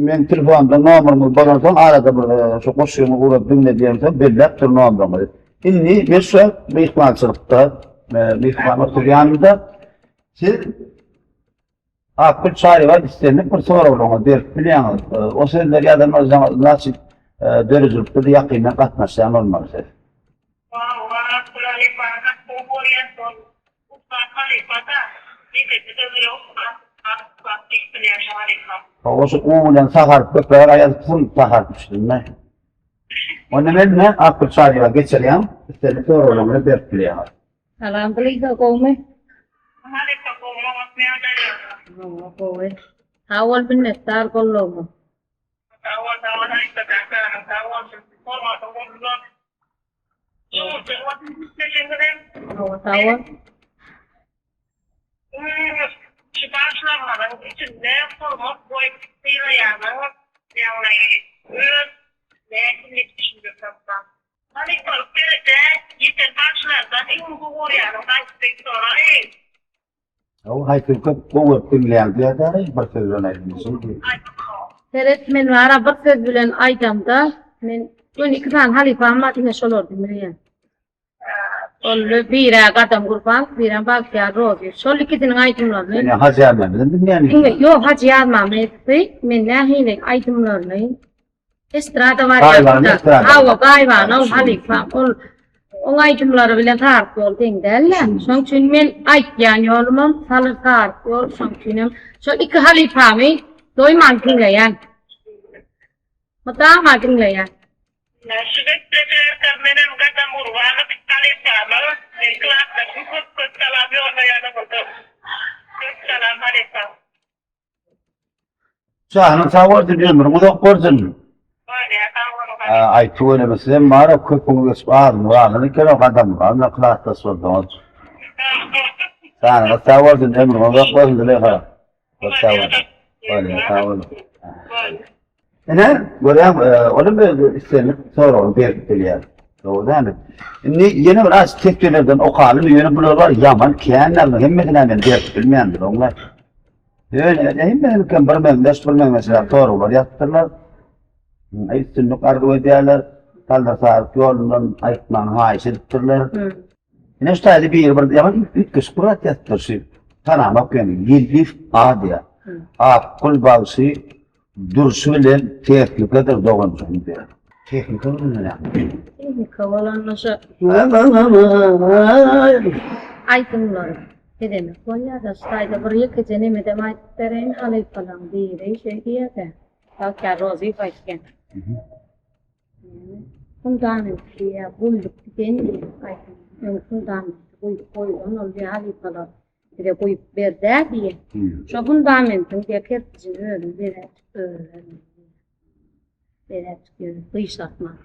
meň telefonymda nomeryňyz bolansoň, arada bir şu goşgyňy ugradyp diňle diýemsoň, belläp dur nomeryňyzy. Indi men şu wagt myhmançylykda, myhman otyr ýanymda. Siz Akgül Çaryýewa islendik bir soraglaryňyzy berip bilýäňiz. O sözleri ýazan bolsaňyz, значит, döredijilikde-de ýakyndan gatnaşýan bolmaly siz. Hawa, Akgül halypany gaty gowy görýän şol ussat halypa-da, ýekeje söz bilen ussat, ussat diýip bilýän şu halypa. Hawa, şu u bilen sag harp köpräk ýazypsyň, sag harp üstünde. Onda men ine Akgül Çaryýewa geçirýän, islendik soraglaryňyzy berip bilýäňiz. Salam Züleyha gowmy? Halypa gowy oňat ýagdaýlar. Hawa gowy. Sag bol minnetdar goldawyňa. Sag bol sag bol halypa janyň sag bolsun. Hormatyň bolsun. Hawa sag bol. Şu bagşylarymyzyň içinde hormat goýup sylaýanyňyz ýagny öz nähili düşündirseň. Halypalyk derejä ýeten bagşylardan iň gowy görýäniň haýsy diýip soraýyn. Hawa haýsy köp gowy görüp diňleýäň diýýärdi bir söz bilen aýdym. Seret men bara bir söz bilen aýdamda men göni iki sany halypam bar diňe şolary diňleýän. Ol birä Gadam Gurbanow birem Bagtyýar Rozyýew. Şol ikisiniň aýdymlaryny. Sen Hajy Ýazmämmedem diňleýäňmi? Diňle ýok Hajy Ýazmämmedowy men nähili aýdymlaryny Estrada barýar. Hawa, gaýybana ol halypa. Ol oň aýdymlary bilen Saryk ýol deň däl-de. Şoň üçin men aýtýan ýolumam Salyr Saryk ýol, şoň üçinem şol iki halypamy doýman diňleýän. Mydama diňleýän. Şu gepleşigerkäm menem Gadam Gurbanow halypama men klasdaşym köp köp salam ýollaýan bolsa. Köp salam halypa. Janyň sag bolsun, ömrüň uzak bolsun. Bolýar, sag boluň. Aý tüweleme sizem bara köpüňiz geçip azyňyz galan eken o gadam bilen klasdaş bolsaňyz. Janyňyz sag bolsun, ömrüň uzak bolsun Züleýha. Köp sag boluň. Bolýar, sag boluň. Ine, görýäň, olam öz islendik soragyny berip bilýär. Dogry dälmi? Indi ýene bir az tekjelerden okalyň, ýöne bular bar ýaman känler, hemmesini men berip bilmeýändir oňlar. Ýöne hemmesiniňkem bir meňzeş, bir meňzeşräk soraglar ýazypdyrlar. Üstünlik arzuw edýärler. Saldyr Saryk ýolundan aýtmagyny haýyş edipdirler. Ine şu taýda biri bir ýaman üýtgeşik bir zat ýazypdyr şu. Tanamak ýöne Ýelif A diýýär. Akgül bagşy durşy bilen tehnikadyr doganjygym diýýär. Tehnika bolanda näme? Tehnika bolanda şu aýdymlary edemek bolýar-da, şu taýda bir ýekeje nemedem aýdyp bereýin, halypalaryň biri şeý diýýär-de, Bagtyýar Rozyýew aýtýan. Fundament diýýär, guýlup giden diýýär aýdym. Öň fundamenti guýup goýlan ol diýýär halypalar bize guýup berdä diýýär. Şo fundamentiň diýýär kerpijini özüň bezäp örüber diýýär. Bezäp ýörüp gyşartman.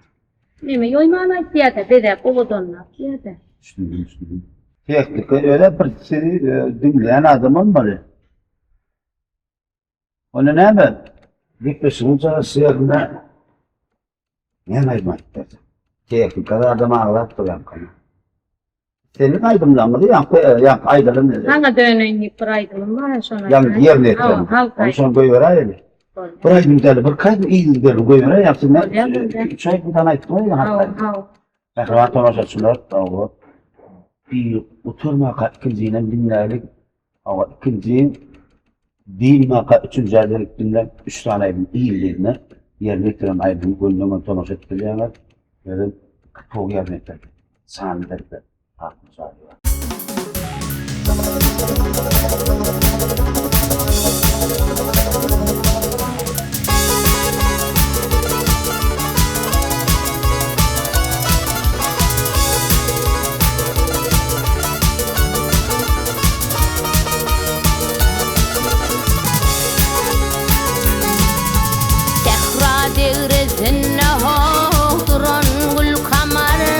Neme ýoýman aýtýar-da, bezäp owadanlap diýýär-de. Düşündim, düşündim. Tehnika öyle bir sizi diňleýän adam bolmaly. Onda näme? Gepleşigiň çykyş ýerinde näme aýdym aýdyp berjek? Tehnika zadam aglap durýarmykan? Seniň aýdymlaryňyzy ýaňky ýaňky aýdalan Saňa döneýin diýip bir aýdymym bar şony. Ýaňky ýerine ýetiren. Ony şony goýberäýeli. Bir aýdym däl, bir kaýdym yzygiderli goýberäý ýagşy. Üç aýdymdan aýtdyň ýa Hawa, hawa. Mähriban tomaşaçylar, hawa. Bir gutarmaka ikinjinem diňläýlik. Hawa, ikinji dynmaka üçünjä gelip diňläp, üç sany aýdym yzly-yzyna ýerine ýetiren aýdymy gönden-göni tomaşa edip bilýäňiz. Özem gowy ýerine ýetirdi. Şanly derse Patma Çaryýewa. Sähra degresinde ho duran gül kamar.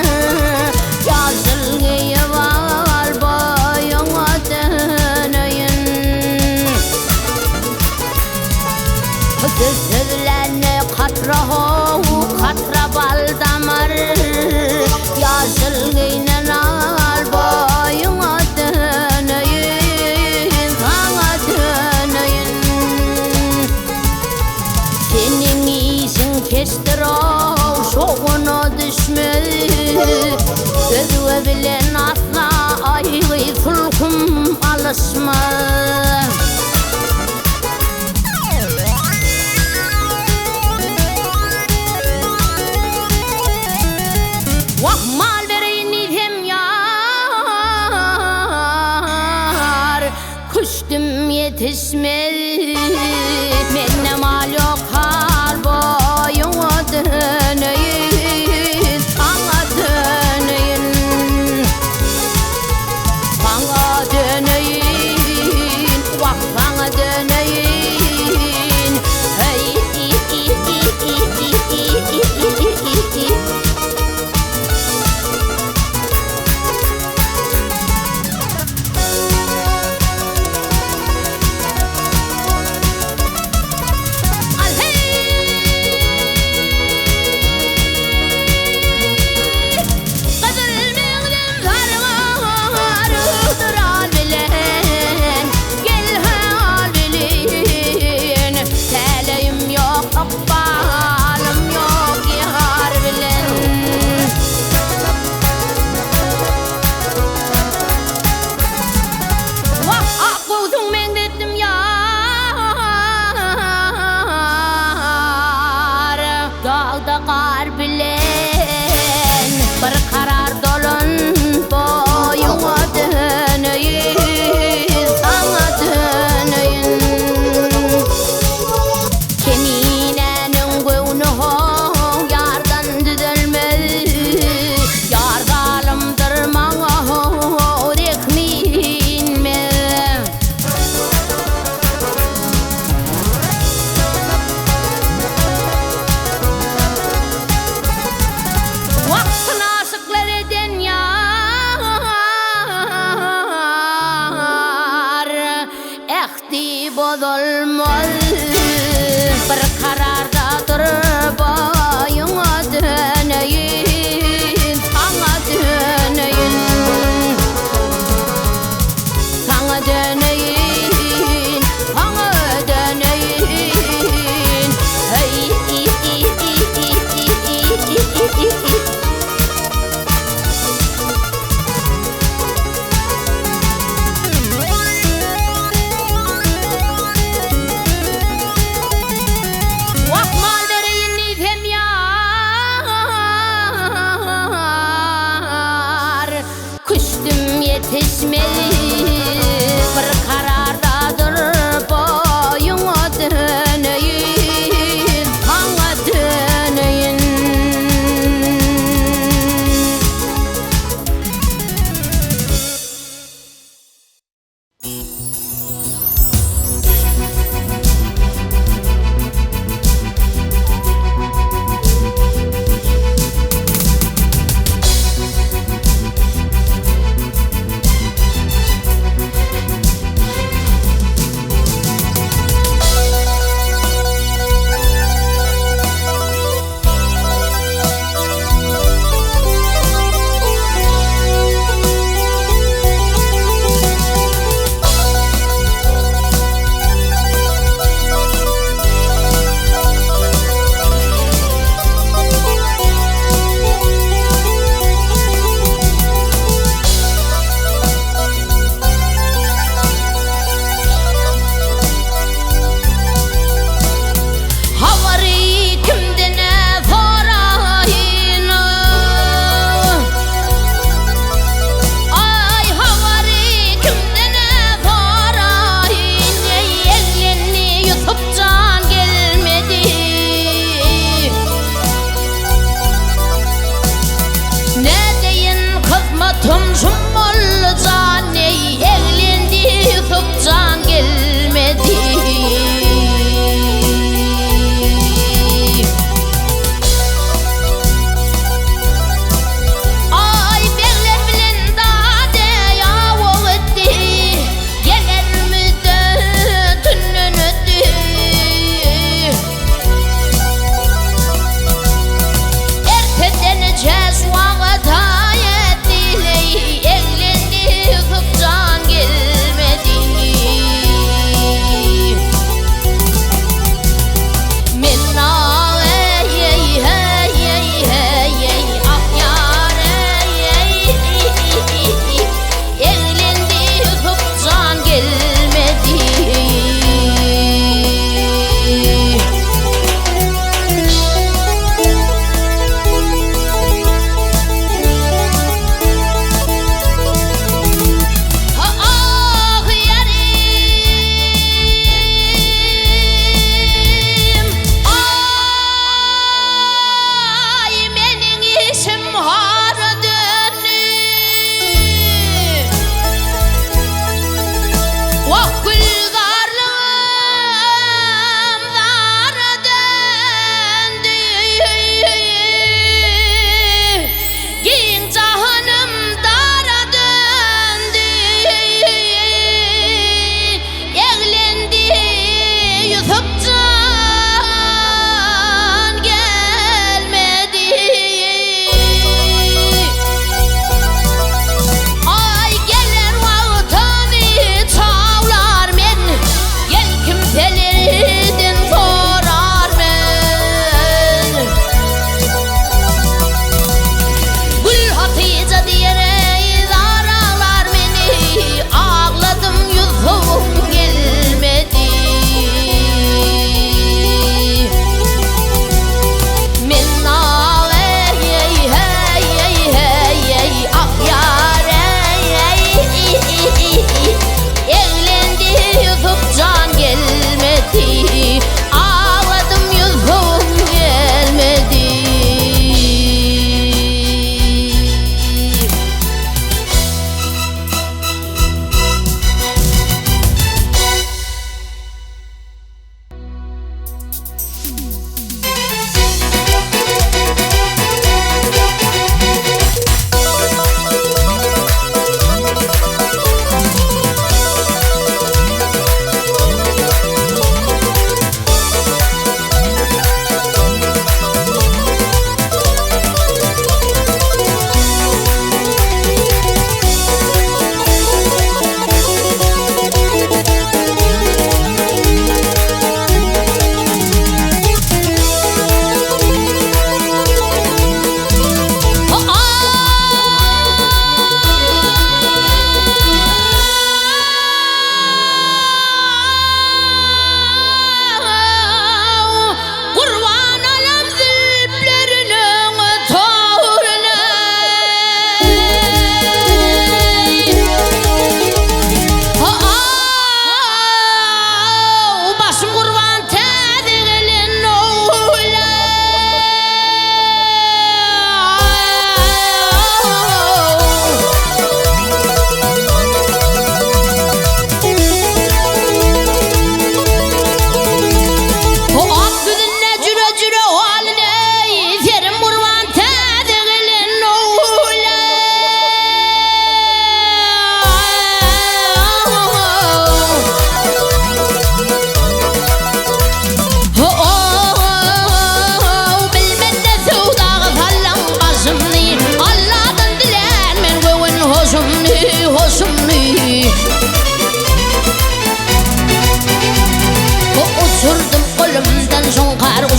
Gözlände katra how, katra bal damar. Ýaşyl geýnen al boýuňa döneýin, saňa döneýin. Seniň işiň keçdir-ow, şowuna düşmez. Özge bilen asla aýgy sulhum alyşmaz. Wah, mal bereýin diýsem ýar, Küşdüm ýetişmez. Mende mal ýok, hal boýuňa döneýin, Saňa döneýin. Saňa döneýin, wah, saňa döneýin. Heý. Al heý! Gyzyl meňzim sargarydyr al bilen, Gel hä al bilen. Täleýim ýok, ykbalym ýok ýar bilen. Wah, ak göwsüň meňzetdim ýar, Dagda gar bilen bir karar dolan boýuňa döneýin, saňa döneýin. Keminäniň göwni how ýardan düzelmez, Ýar zalymdyr maňa how rehmi inmez.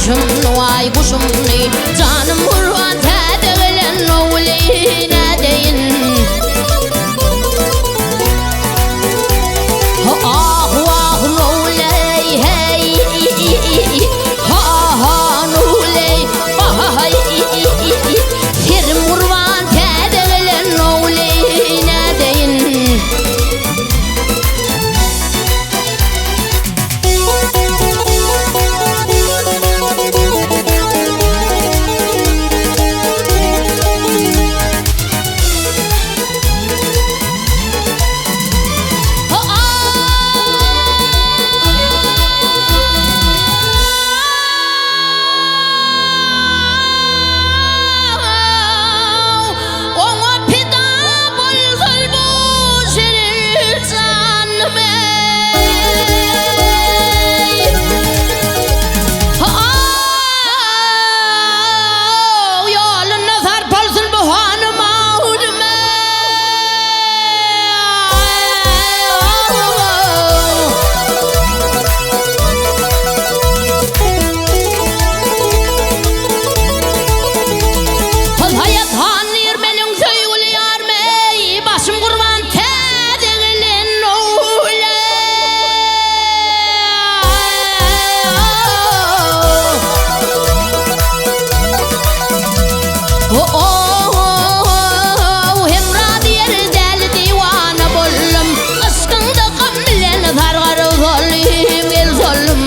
guşumny waý guşumny Janym gurban täze gelen ogly nädeýin Ah wah nowley hey Ha ha nowley Aý Serim gurban täze gelen ogly nädeýin Oňa pida bolsun bu şirin janym eý. Ýolunda sarp bolsun bu hanym awnym Haýat han diýr meniň söýgüli ýarym eý, Başym gurban täze gelen Hemra diýer däli diwana boldum, Yşkyňda gam bilen sargar boldum, el soldum.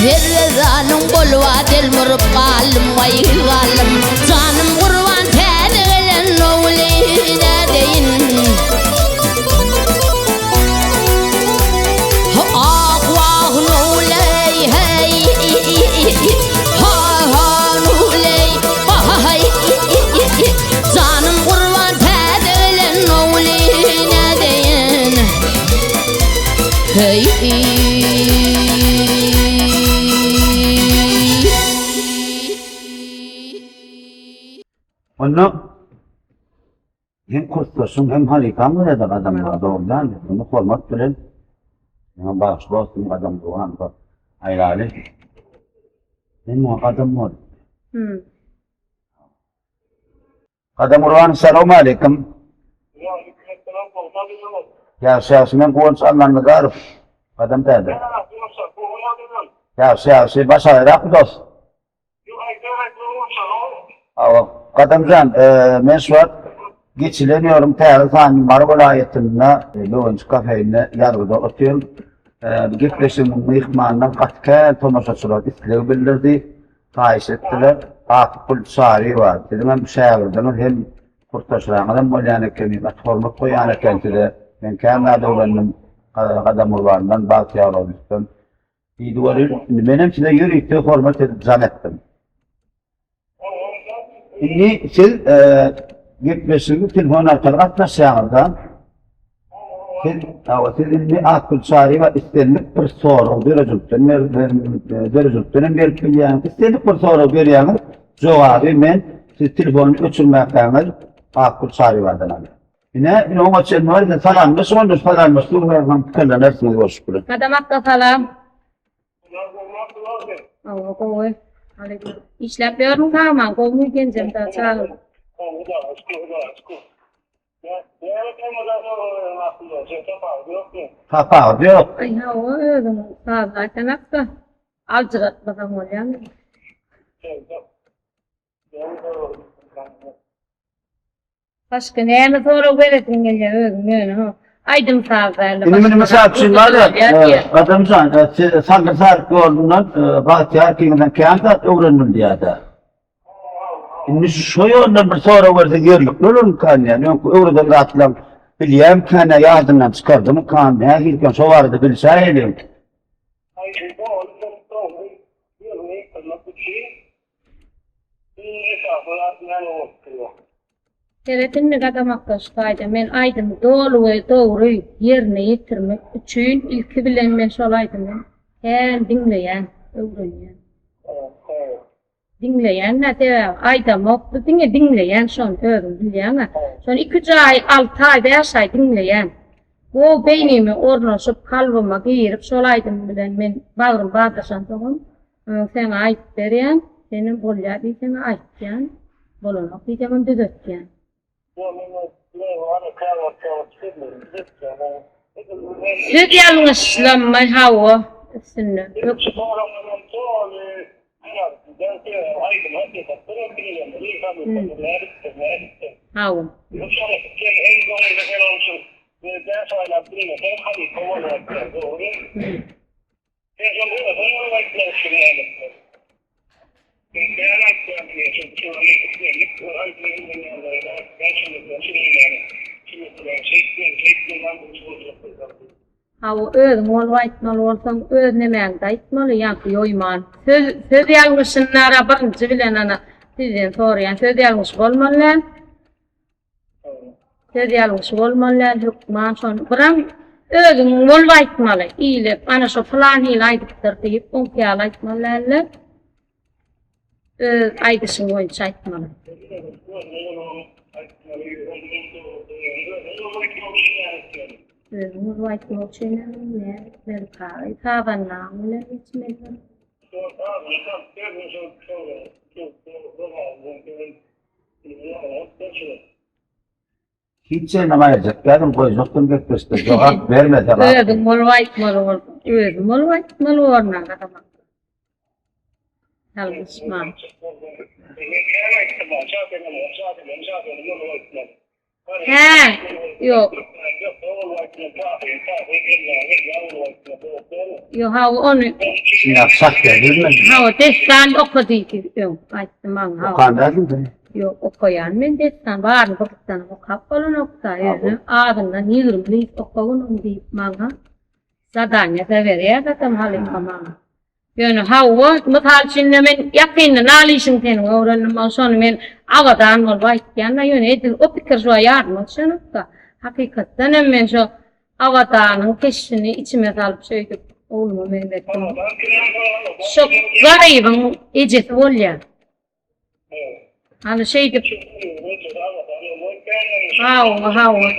Zerre-zanyň bolba delmuryp galdym, waý galdym. Janym gurban täze gelen ogly nädeýin. Ah wah nuleý hey ha ha nuleý hay Janym gurban täze gelen ogly nädeýin. Hey. Onda hem kursdaşyň hem halypaň bolýar gadamlar dogrudan muny hormat bilen ýa bagşy dostum gadam dogan bir aýraly. Men muňa gadam bol. Hmm. Gadam Gurban salowmaleýkim. Ýagşy ýagşy men Guwanç Allanazarow. Gadam däde. Ýagşy ýagşy baş aýrakmy dost? Hawa Gadamjan men şu wagt geçilen ýoluň täze sanyny Mary welaýatynda Böwenjik kafeinde ýazgyda otyryn. Bu gepleşigimiň myhmanyndan gaty kän tomaşaçylar isleg bildirdi. Haýyş etdiler. Akgül Çaryýewa, siziňem şägirdiňiz hem kursdaşlaryňyzam bolýan ekeni, gaty hormat goýýan eken size. Men kän zat öwrendim Gadam Gurbandan, Bagtyýar Rozyýewden. Diýdi welin, indi menem size ýörite hormat edip jaň etdim. Indi siz gepleşigi telefon arkaly gatnaşýaňyz-da. Siz, hawa, siz indi Akgül Çaryýewa islendik bir sorag döredijilikden döredijilikden hem berip bilýäňiz. Islendik bir sorag berýäňiz, jogaby men siz telefony öçürmäkäňiz Akgül Çaryýewadan alýan. Ine, ine oňa çenli bar, ine salamlaşyň onda salamlaşdyň hem pikirlenersiňiz bolşup bilen. Gadam akga salam. Hawa gowy. Işläp ýörüň sagman, gowumy genjem da çagyr. Tapawudy ýok. Aý hawa özüň sazly aýtsaňakda aljyratmasaň bolýamy. Başga näme sorag beresiň gelýär özüň ýöne ho. Aýdym saz dälde. Indi meni mysal üçin bar ýa, Gadamjan, Salyr Saryk ýolundan Bagtyýar ikiňizden kän zat öwrendim diýýär-dä. Indi şo ýoldan bir sorag berse ýerlikli bolarmykan diýýän. Öňki öwreden zatlaň bilýärmikan ýa ýadyndan çykardymykan, nähilikan şo barada bilşäýeliň. Seret indi gadamakda şu taýda men aýdymy doly we dogry ýerine ýetirmek üçin ilki bilen men şol aýdymy kän diňleýän, öwrenýän. Diňleýän-dä sebäbi aýdamok, diňe diňleýän şony özüň bilýäň-ä. Şony iki-üç aý, alty aý, bäş aý diňleýän. Gowy beýnime ornaşyp, kalbyma girip şol aýdym bilen men bagrym badaşansoňam saňa aýdyp berýän, senem bolýar diýseň aýtýan, bolanok diýseňem düzetýän. Söz ýalňyşlanmaý hawa üstünde. Hawa. Hawa, özüň bolup aýtmaly bolsaň, öz nemäňde aýtmaly, ýaňky ýoýman. Söz, söz ýalňyşynara birinji bilen ana sizden soraýan, söz ýalňyşy bolmaly däl. Söz ýalňyşy bolmaly däl, hökman şony. Biram özüň bolup aýtmaly. Ile, ana şo pylan hili aýdypdyr diýip, oňki ýaly aýtmaly däl-de. Öz aýdyşyň boýunça aýtmaly. Özüň bolup aýtmak üçin näme etmeli? Sazandaň bilen geçmeli. Hiç ýerine gaýyrjak däldim, goýjakdym gepleşikde. Jogap bermese galdy. Özüň bolup aýtmaly bol. Özüň bolup aýtmaly borna gadama. Ýalňyşma. Hä, ýok. Ýok, hawa ony. Ýa şah gelmedi. Hawa, dessan oka diýdi öň. Aýtdy maňa. Hawa. Okan däldim sen. Ýok, okaýan men dessan baryny birlikden okap bolanokda, ýöne azyndan 20 minut okagyn diýip maňa zadaniýa-da berýär zaten halypa maňa. Ýöne hawa, mysal üçin men ýakynda nalyşyň seniň öwrendim, ol şony men abadan bolup aýtýan-da, ýöne edil o pikir şo ýadyma düşenok-da. Hakykatdan hem men şo Abadanyň keşbini içime salyp şeýdip ogluma meňzetdim. Şo garybyň ejesi bolýar. Hany şeýdip. Hawa, hawa.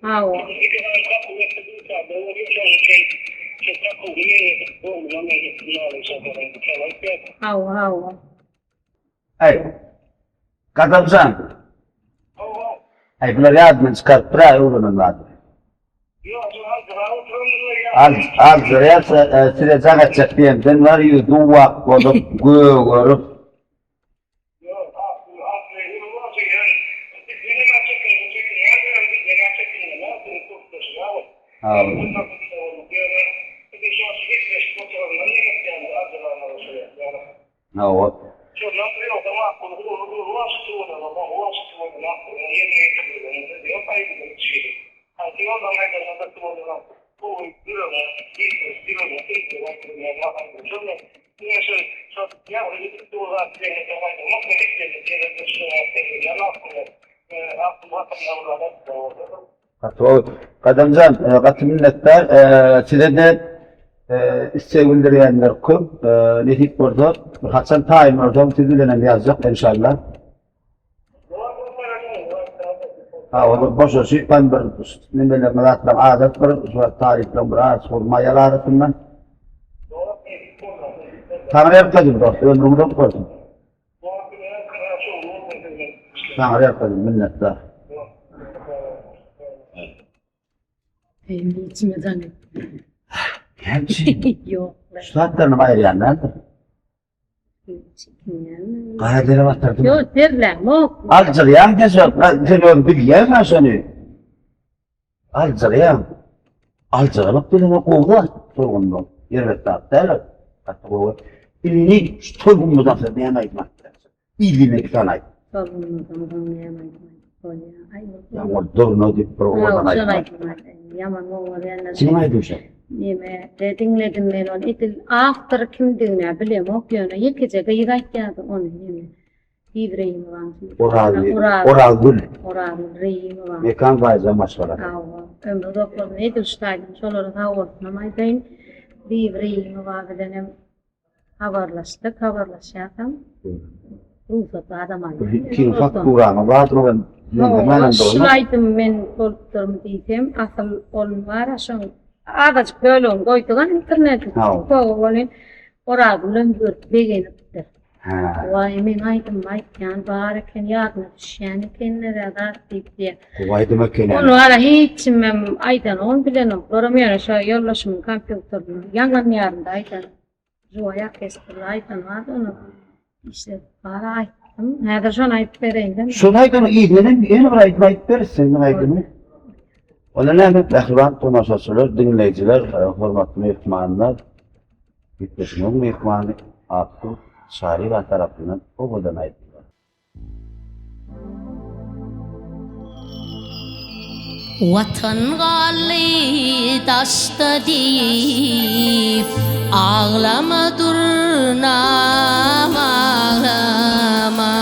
Hawa. Hawa, hawa. Aý, Gadamjan. Aý, bular ýadyndan çykarypdyr-a öwrenen zady. Al, aljyraýar, size jaň etjek diýenden bar, ýüzi duwwak bolup, gögerip. Hawa. Gaty gowy. Gadamjan, gaty minnetdar. Size-de isleg bildirýänler köp. Nesip bolsa, bir haçan taýyn bolsam siz bilenem ýazjak enşalla. Ha, o bir boşaşyp, ben bir nemelerine zatlaryň adat bir, şu wagt talyplaryň bir az maýal arasynda. Taňry ýalkasyn dost, ömrüň uzak bolsun. Taňry ýalkasyn, minnetdar. Endi içime jaň etdi. Näme üçin? Ýok. Şu zatlaryny aýyrýan näme? Gara dere batyrdyň. Ýok, derlämok. Aljyrýaň sen şo, sen özüň bilýäň-ä şony. Aljyraýaň. Aljyramak diýleni gowy zat, tolgunmak. Erbet zat däl ol. Gaty gowy. Indi şu tolgunmadan soň näme aýdym aýdyp bilersiň? Yzyna iki sany aýt. Tolgunmadan soň näme aýdym aýdyp bolýar? Aý, Ýa ol durna diýip bir owadan aýdym aýt. Ýaman owaz ýaly. Kimiň aýdymy şo? Neme, de diňledim men ony. Edil awtory kimdigini bilemok, ýöne ýekeje gyz aýtýardy ony neme. Ibreýimowaň Oraz Orazgül. Orazgül Reýimowa. Mekan Baýjan maşgalasy. Hawa. Ömri uzak bolsun. Edil şu taýdan şolara sag bolsunam aýdaýyn. Bibi Reýimowa bilenem. Habarlaşdyk, habarlaşýasam. Rugsat adam alýan. Kim fakturaňy bardyr ol mende Şul aýdym men bolupdyrmy diýsem, asyl ol bar-a şoň azajyk bölegini goýdugan internete. Tiktoga welin Orazgülem görüp begenipdir. Waý meň aýdymymy aýtýan bar eken, ýadyna düşýän ekenler-ä zat diýip diýýär. Gowy aýdym eken. Ony wara hiç kimem aýdanogam bilenoklarem ýöne şo ýoldaşymyň kompýuterinde ýaňlanýarynda aýdan. Žiwoý orkestrli aýdan bar ony işledip bar aýtdym. Häzir şony aýdyp bereýin-de. Şony aýdanyň yzyndan hem ýene bir aýdym aýdyp ber seniň aýdymyň. Onda näme mähriban tomaşaçylar, diňleýjiler, hormatly myhmanlar, gepleşigiň myhmany Akgül Çaryýewa tarapyndan owadan aýdymlar. Watan galdy daşda diýip, aglama durnam, aglama.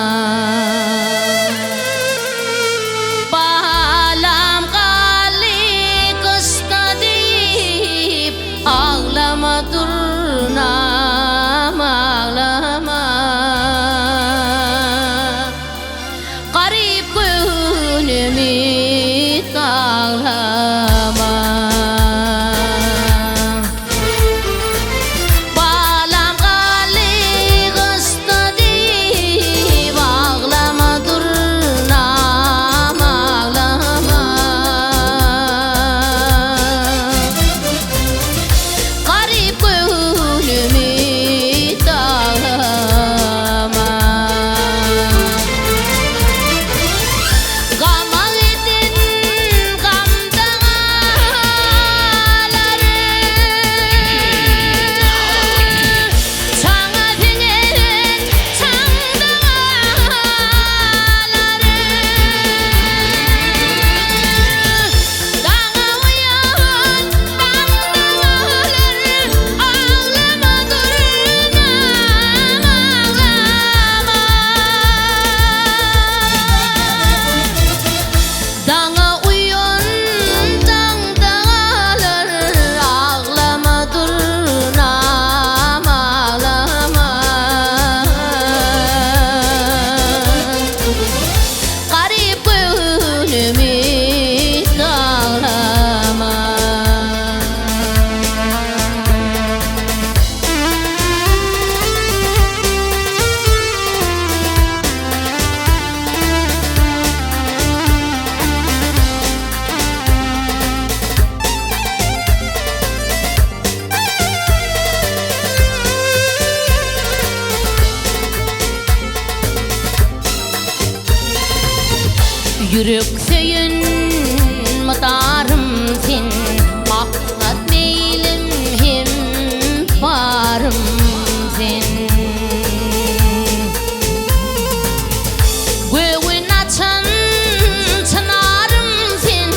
Balam galdy gyşda diýip, aglama durnam, aglama. Garyp göwnümi daglama. Balam galdy gyşda diýip aglama durnam aglama. Garyp göwnümi daglama. Gama giden gamda galar. Çaňa siňen çaňda galar. Daňa uýan daňda galar. Aglama durnam aglama. Daňa uýan daňda galar. Aglama durnam aglama. Garyp göwnümi daglama. Ýürek söýen mydarym sen, Maksat meýlim hem barym sen. Göwün açan çynarym sen,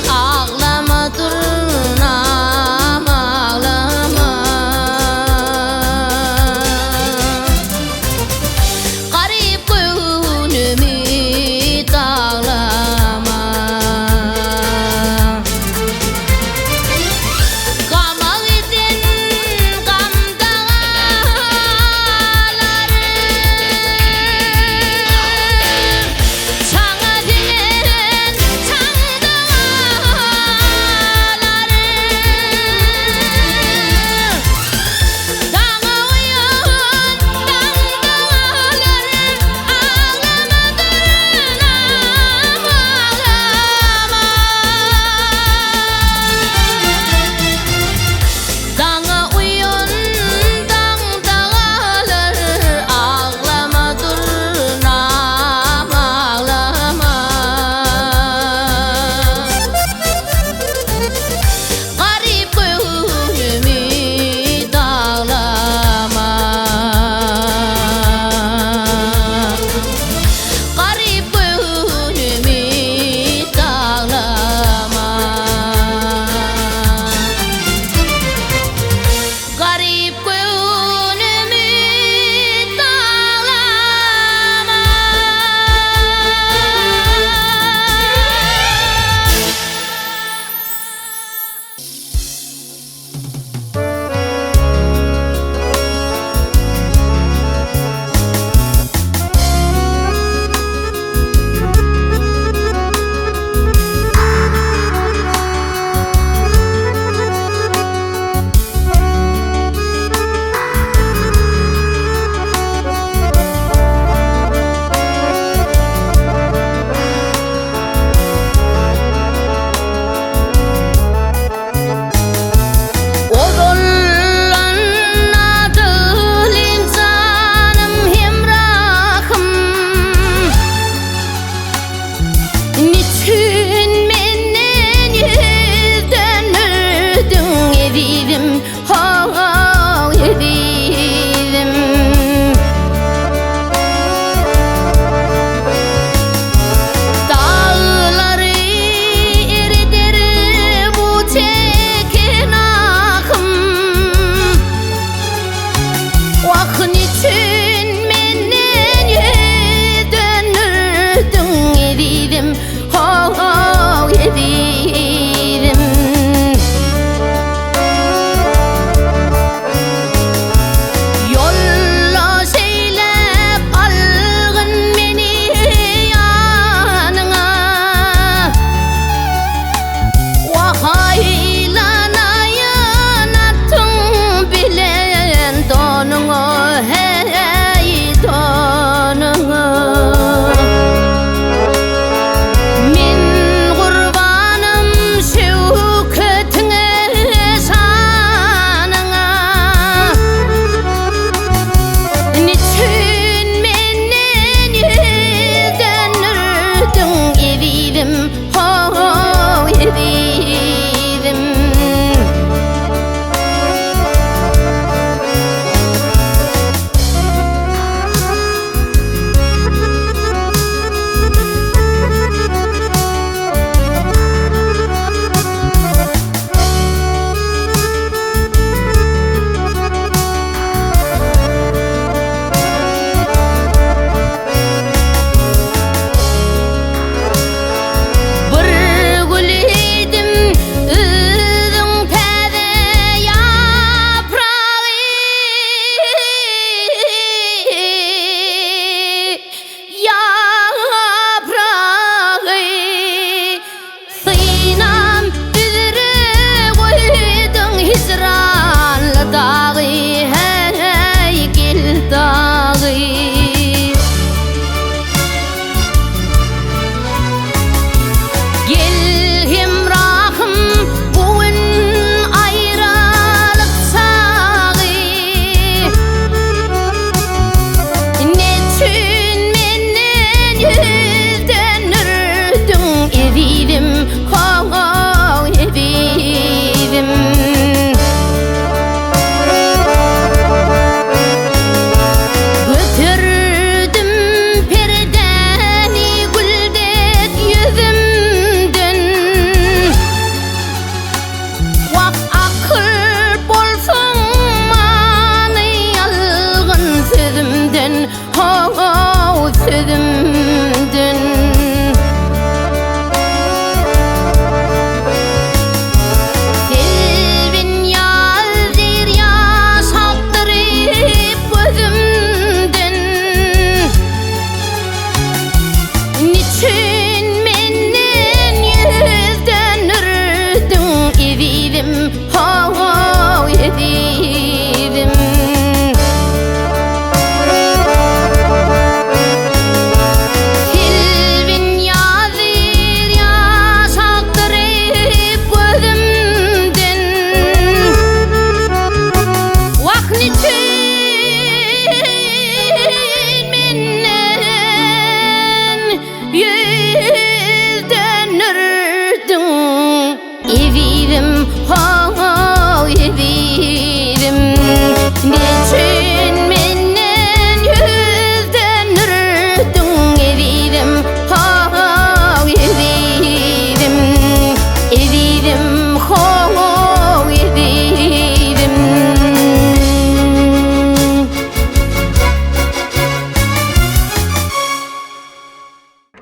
Aglama durnam aglama. Garyp göwnümi daglama.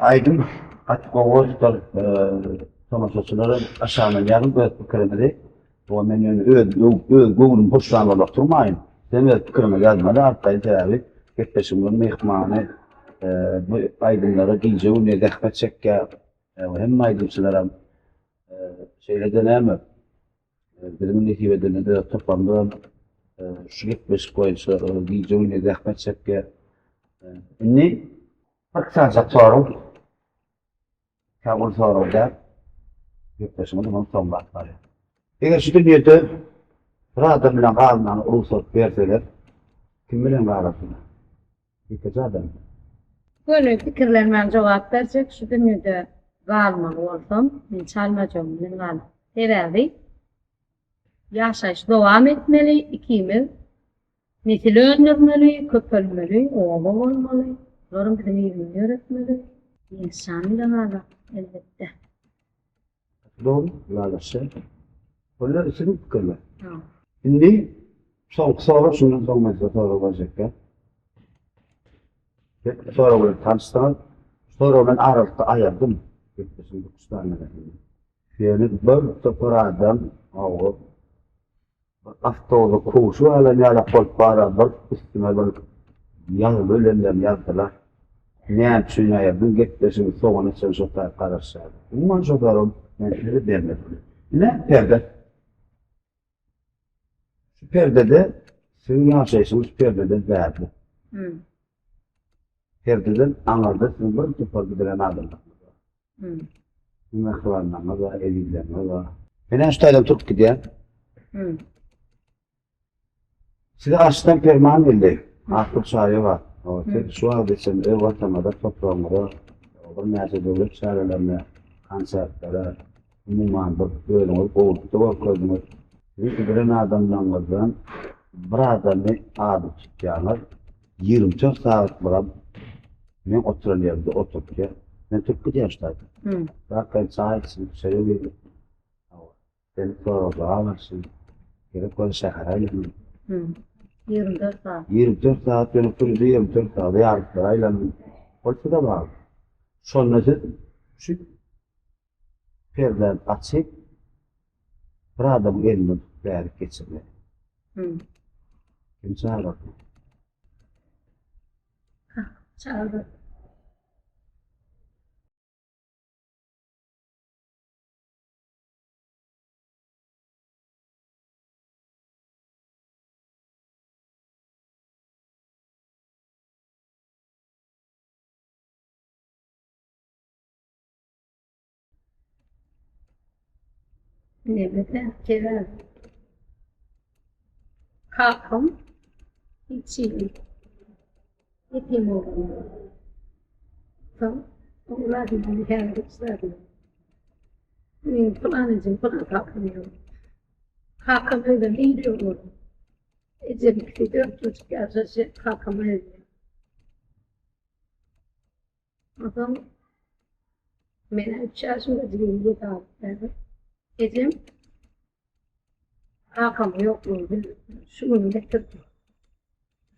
Aýdym gaty gowy bolupdyr. Tomaşaçylara aşagyndan ýazyň öz pikiriňizi. Oňa men ýöne öz öz göwnüm hoşlan bolak durmaýyn. Sen öz pikiriňi ýazmaly arkaýyn sebäbi gepleşigimiziň myhmany bu aýdymlara gije-gündiz zähmet çekýär. Hemme aýdymçylaram şeýle-de näme Biziň nesip edende öz toparymyzam şu gepleşik boýunça gije-gündiz zähmet çekýär. Indi bir sanjak sorag. Kabul sorag däl. Gepleşigimiz munuň soňlap barýar. Eger şu dünýede bir adam bilen galmaga rugsat berseler, kim bilen galarsyňyz? Ýekeje adam. Göni pikirlenmän jogap berjek, şu dünýede galmaly bolsam, men çalmajagym bilen galaryn. Sebäbi ýaşaýyş dowam etmeli, ikimiz nesil öndürmeli, köpelmeli, oba bolmaly, olaryň biziň yzymyzy ýöretmeli. Ýeňiş bilen galar, elbetde. Dogry, ylalaşýan. Olar siziň pikirler. Indi soňky sorag, şundan soň men size sorag berjekkä. Sorag bilen tanyşdyňyz. Sorag bilen aralykda aýyrdym. Gepleşigiň dokuzdandan. Ýöne bir topar adam hawa Bir awtobusa kowşy baglan ýalak bolup bara bir üstüme bir ýazgy bilenlerem ýazdylar. Näme üçin aýyrdyň gepleşigiň soňuna çenli şo taýy garaşýardy. Umuman şo sorag men size bermedim. Ine perde. Şu perdede siziň ýaşaýşyňyz şu perdeden bärde. Perdeden aňyrda siziň bir topar gidiren adamlaryňyz bar. Mähribanlaryňyz bar, ezizleriňiz bar. Men şu taýdan turup gidýän. Size Arşdan perman geldi. Akgül Çaýewa. Siz şu wagta çenli öz watanyňyza, topragyňyza, birnäçe döwlet çärelerine, konsertlere, umuman bir özüňizi gowulykda görkezdiňiz. Siziň gidiren adamlaryňyzdan bir adamy ady tutýaňyz. 24 sagatlygam Men oturan ýerimde oturyp, men turup gidýän şu taýda. Arkaýyn çaý içsin, şeýle bir Sen sorag-jogap alşyn. Gerek bolsa şähere aýlanyň. 24 sagat. 24 sagat ýöne kürüde 24 sagat ýaryklara aýlanyň. Ol size bagly. Şonda siz şu perdäni açyp bir adamyň elinden tutup bärik geçirmeli. Kim çagyrdy? Çagyrdy. Nebede sebäp. Kakam hiç hili ýetim oglan. Soň oglan häzir hiç Men pylan ejem pylan kakam ýok. Kakam özem iri oglan. Ejem ikisi dört çocuk ýaşaşy kakam öldü. Onsoň men üç ýaşymda jigim ýedi alyp Ejem kakamyň ýoklugyny bilip şu güne getirdi.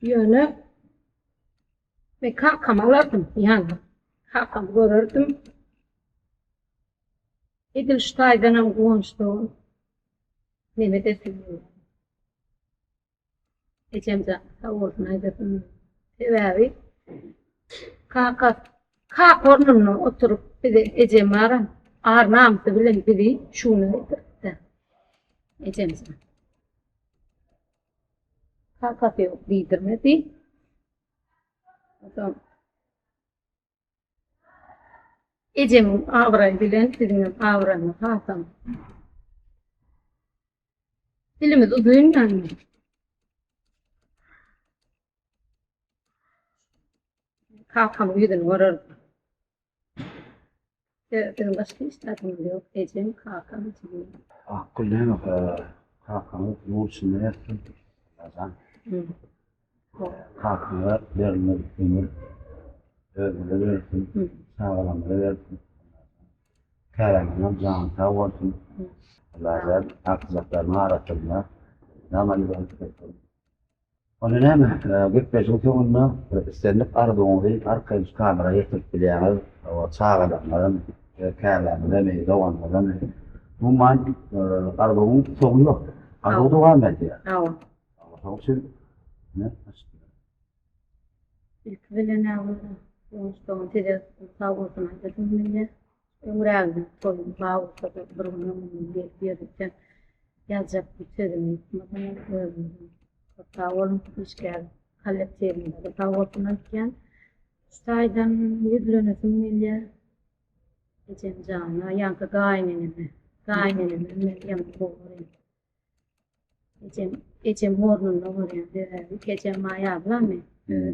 Ýöne men kakamy alardym ýanyma. Kakamy görerdim. Edil şu taýdanam guwançly neme desim ýok. Ejemjan sag bolsun aýdasym. Sebäbi kaka kaka ornunda oturyp bize ejem baran ar namysy bilen bizi şuna getiripdi. Ejemjan. Kakasy ýok diýdirmedi. Onsoň Ejemiň abraýy bilen siziňem abraýyňyz hasam. Dilimiz uzyn ýaly. Kakamyň ýüzüni görerdim. Biziň başga hiç zadymyz ýok. Ejem, kakam, jigim. Akgül näme kakaňyz nur içinde ýatsyn. Allajan. Kakaňa berilmedik ömür özüňize bersin, çagalaryňyza bersin. Käbäňiziňem jany sag bolsun. Allajan agtyjaklarynyň arasynda namaly bolup etsin. Onda näme, gepleşigiň soňunda bir islendik arzuwyňyzy arkaýyn şu kamera ýetirip bilýäňiz. Çagalaryňyzam, kärleriňizem, doganyňyzam. Umuman, arzuwyň soňy ýok. Arzuw dowam edýär. Hawa. Şonuň üçin ine, Ilki bilen-ä Guwanç dogan size sag bolsun aýdasym gelýär. Öňräginde toýuň bar bolsa-da bir gün öňünden gelip ýörite ýazjak bir sözümi ýykmasaňyz özüňiziň köp sag boluň işgär kollektiwiňize-de sag bolsun aýtýan. Şu taýdan ýüzlenesim gelýär. Ejem jana, ýaňky gaýyneneme, gaýyneneme men ýaňy gowy görýän. Ejem, ejem ornunda görýän sebäbi ejem maýabla men.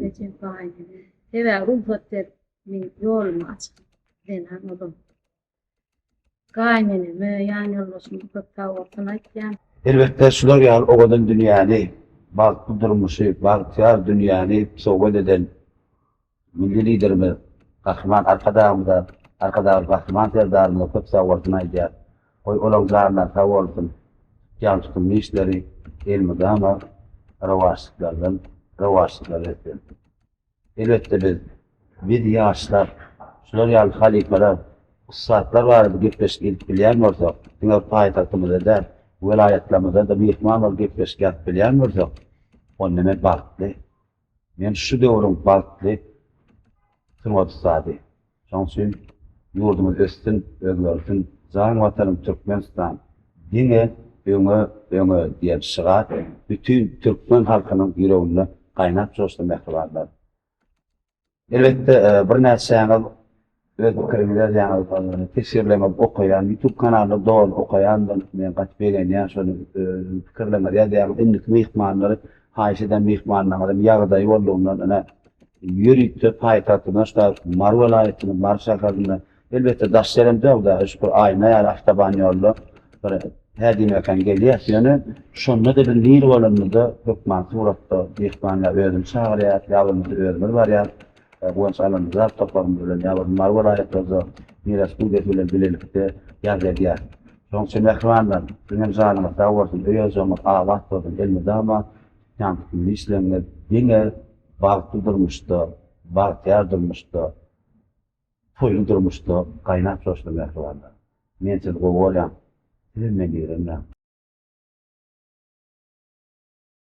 Ejem gaýynene. Sebäbi rugsat berip meň ýolumy açan zenan olam. Gaýyneneme, ýan ýoldaşyma köp sag bolsun aýtýan. Elbetde şular ýaly owadan dünýäni, bagtly durmuşy, bagtyýar dünýäni sowgat eden Milli Liderimiz Gahryman Arkadagymyza, Arkadagly Gahryman Serdarymyza köp sagbolsun aýdýar. Goý, olaň janlary sag bolsun, tutýan tutumly işleri elmydama rowaçlyklardan rowaçlyklara beslensin. Elbetde biz, biz ýaşlar, şular ýaly halypalar, ussatlar barada gepleşik edip bilýän bolsak, diňe bir paýtagtymyzda däl, welaýatlarymyzda-da myhman bolup gepleşik ýazyp bilýän bolsak, onda men bagtly. Men şu döwrüň bagtly sungat ussady. Şonuň üçin ýurdumyz össün, özgersin, jan Watanym Türkmenistan, diňe öňe, öňe diýen şygar bütin türkmen halkynyň ýüreginde gaýnap joşsun mähribanlar. Elbetde birnäçäňiz öz pikiriňizi ýazýaňyz, teswirleriňizi okaýan, YouTube kanalyny doly okaýandyryn, men gaty begenýän şony pikirleriňizi ýazýaňyz, indiki myhmanlary haýyş eden myhmanlaryňyzam ýagdaýy boldugyndan ine ýörite paýtagtymyzda şu Mary welaýatynyň Mary şäherinde Elbetde daş ýerem däl-de, şükür aýna ýaly awtoban ýolda bir hä diýmekän gelýäs. Ýöne şonda-da biz nir bolanymyzda hökman suratda myhman ýa özüni çagyrýar, ýa bolmasa özümiz barýas. Guwanç Allanazar toparymyz bilen ýa bolmasa Mary welaýatymyzda Miras studiýasy bilen bilelikde ýazgy edýäs. Şonuň üçin mähribanlar, siziňem janyňyz sag bolsun, öý-ojagyňyz abat bolsun, elmydama tutýan tutumly işleriňiz diňe bagtly durmuşda, bagtyýar durmuşda, Toýly durmuşda gaýnap joşdy mähribanlar. Men sizi gowy görýän. Sizem meni ýigrenmäň.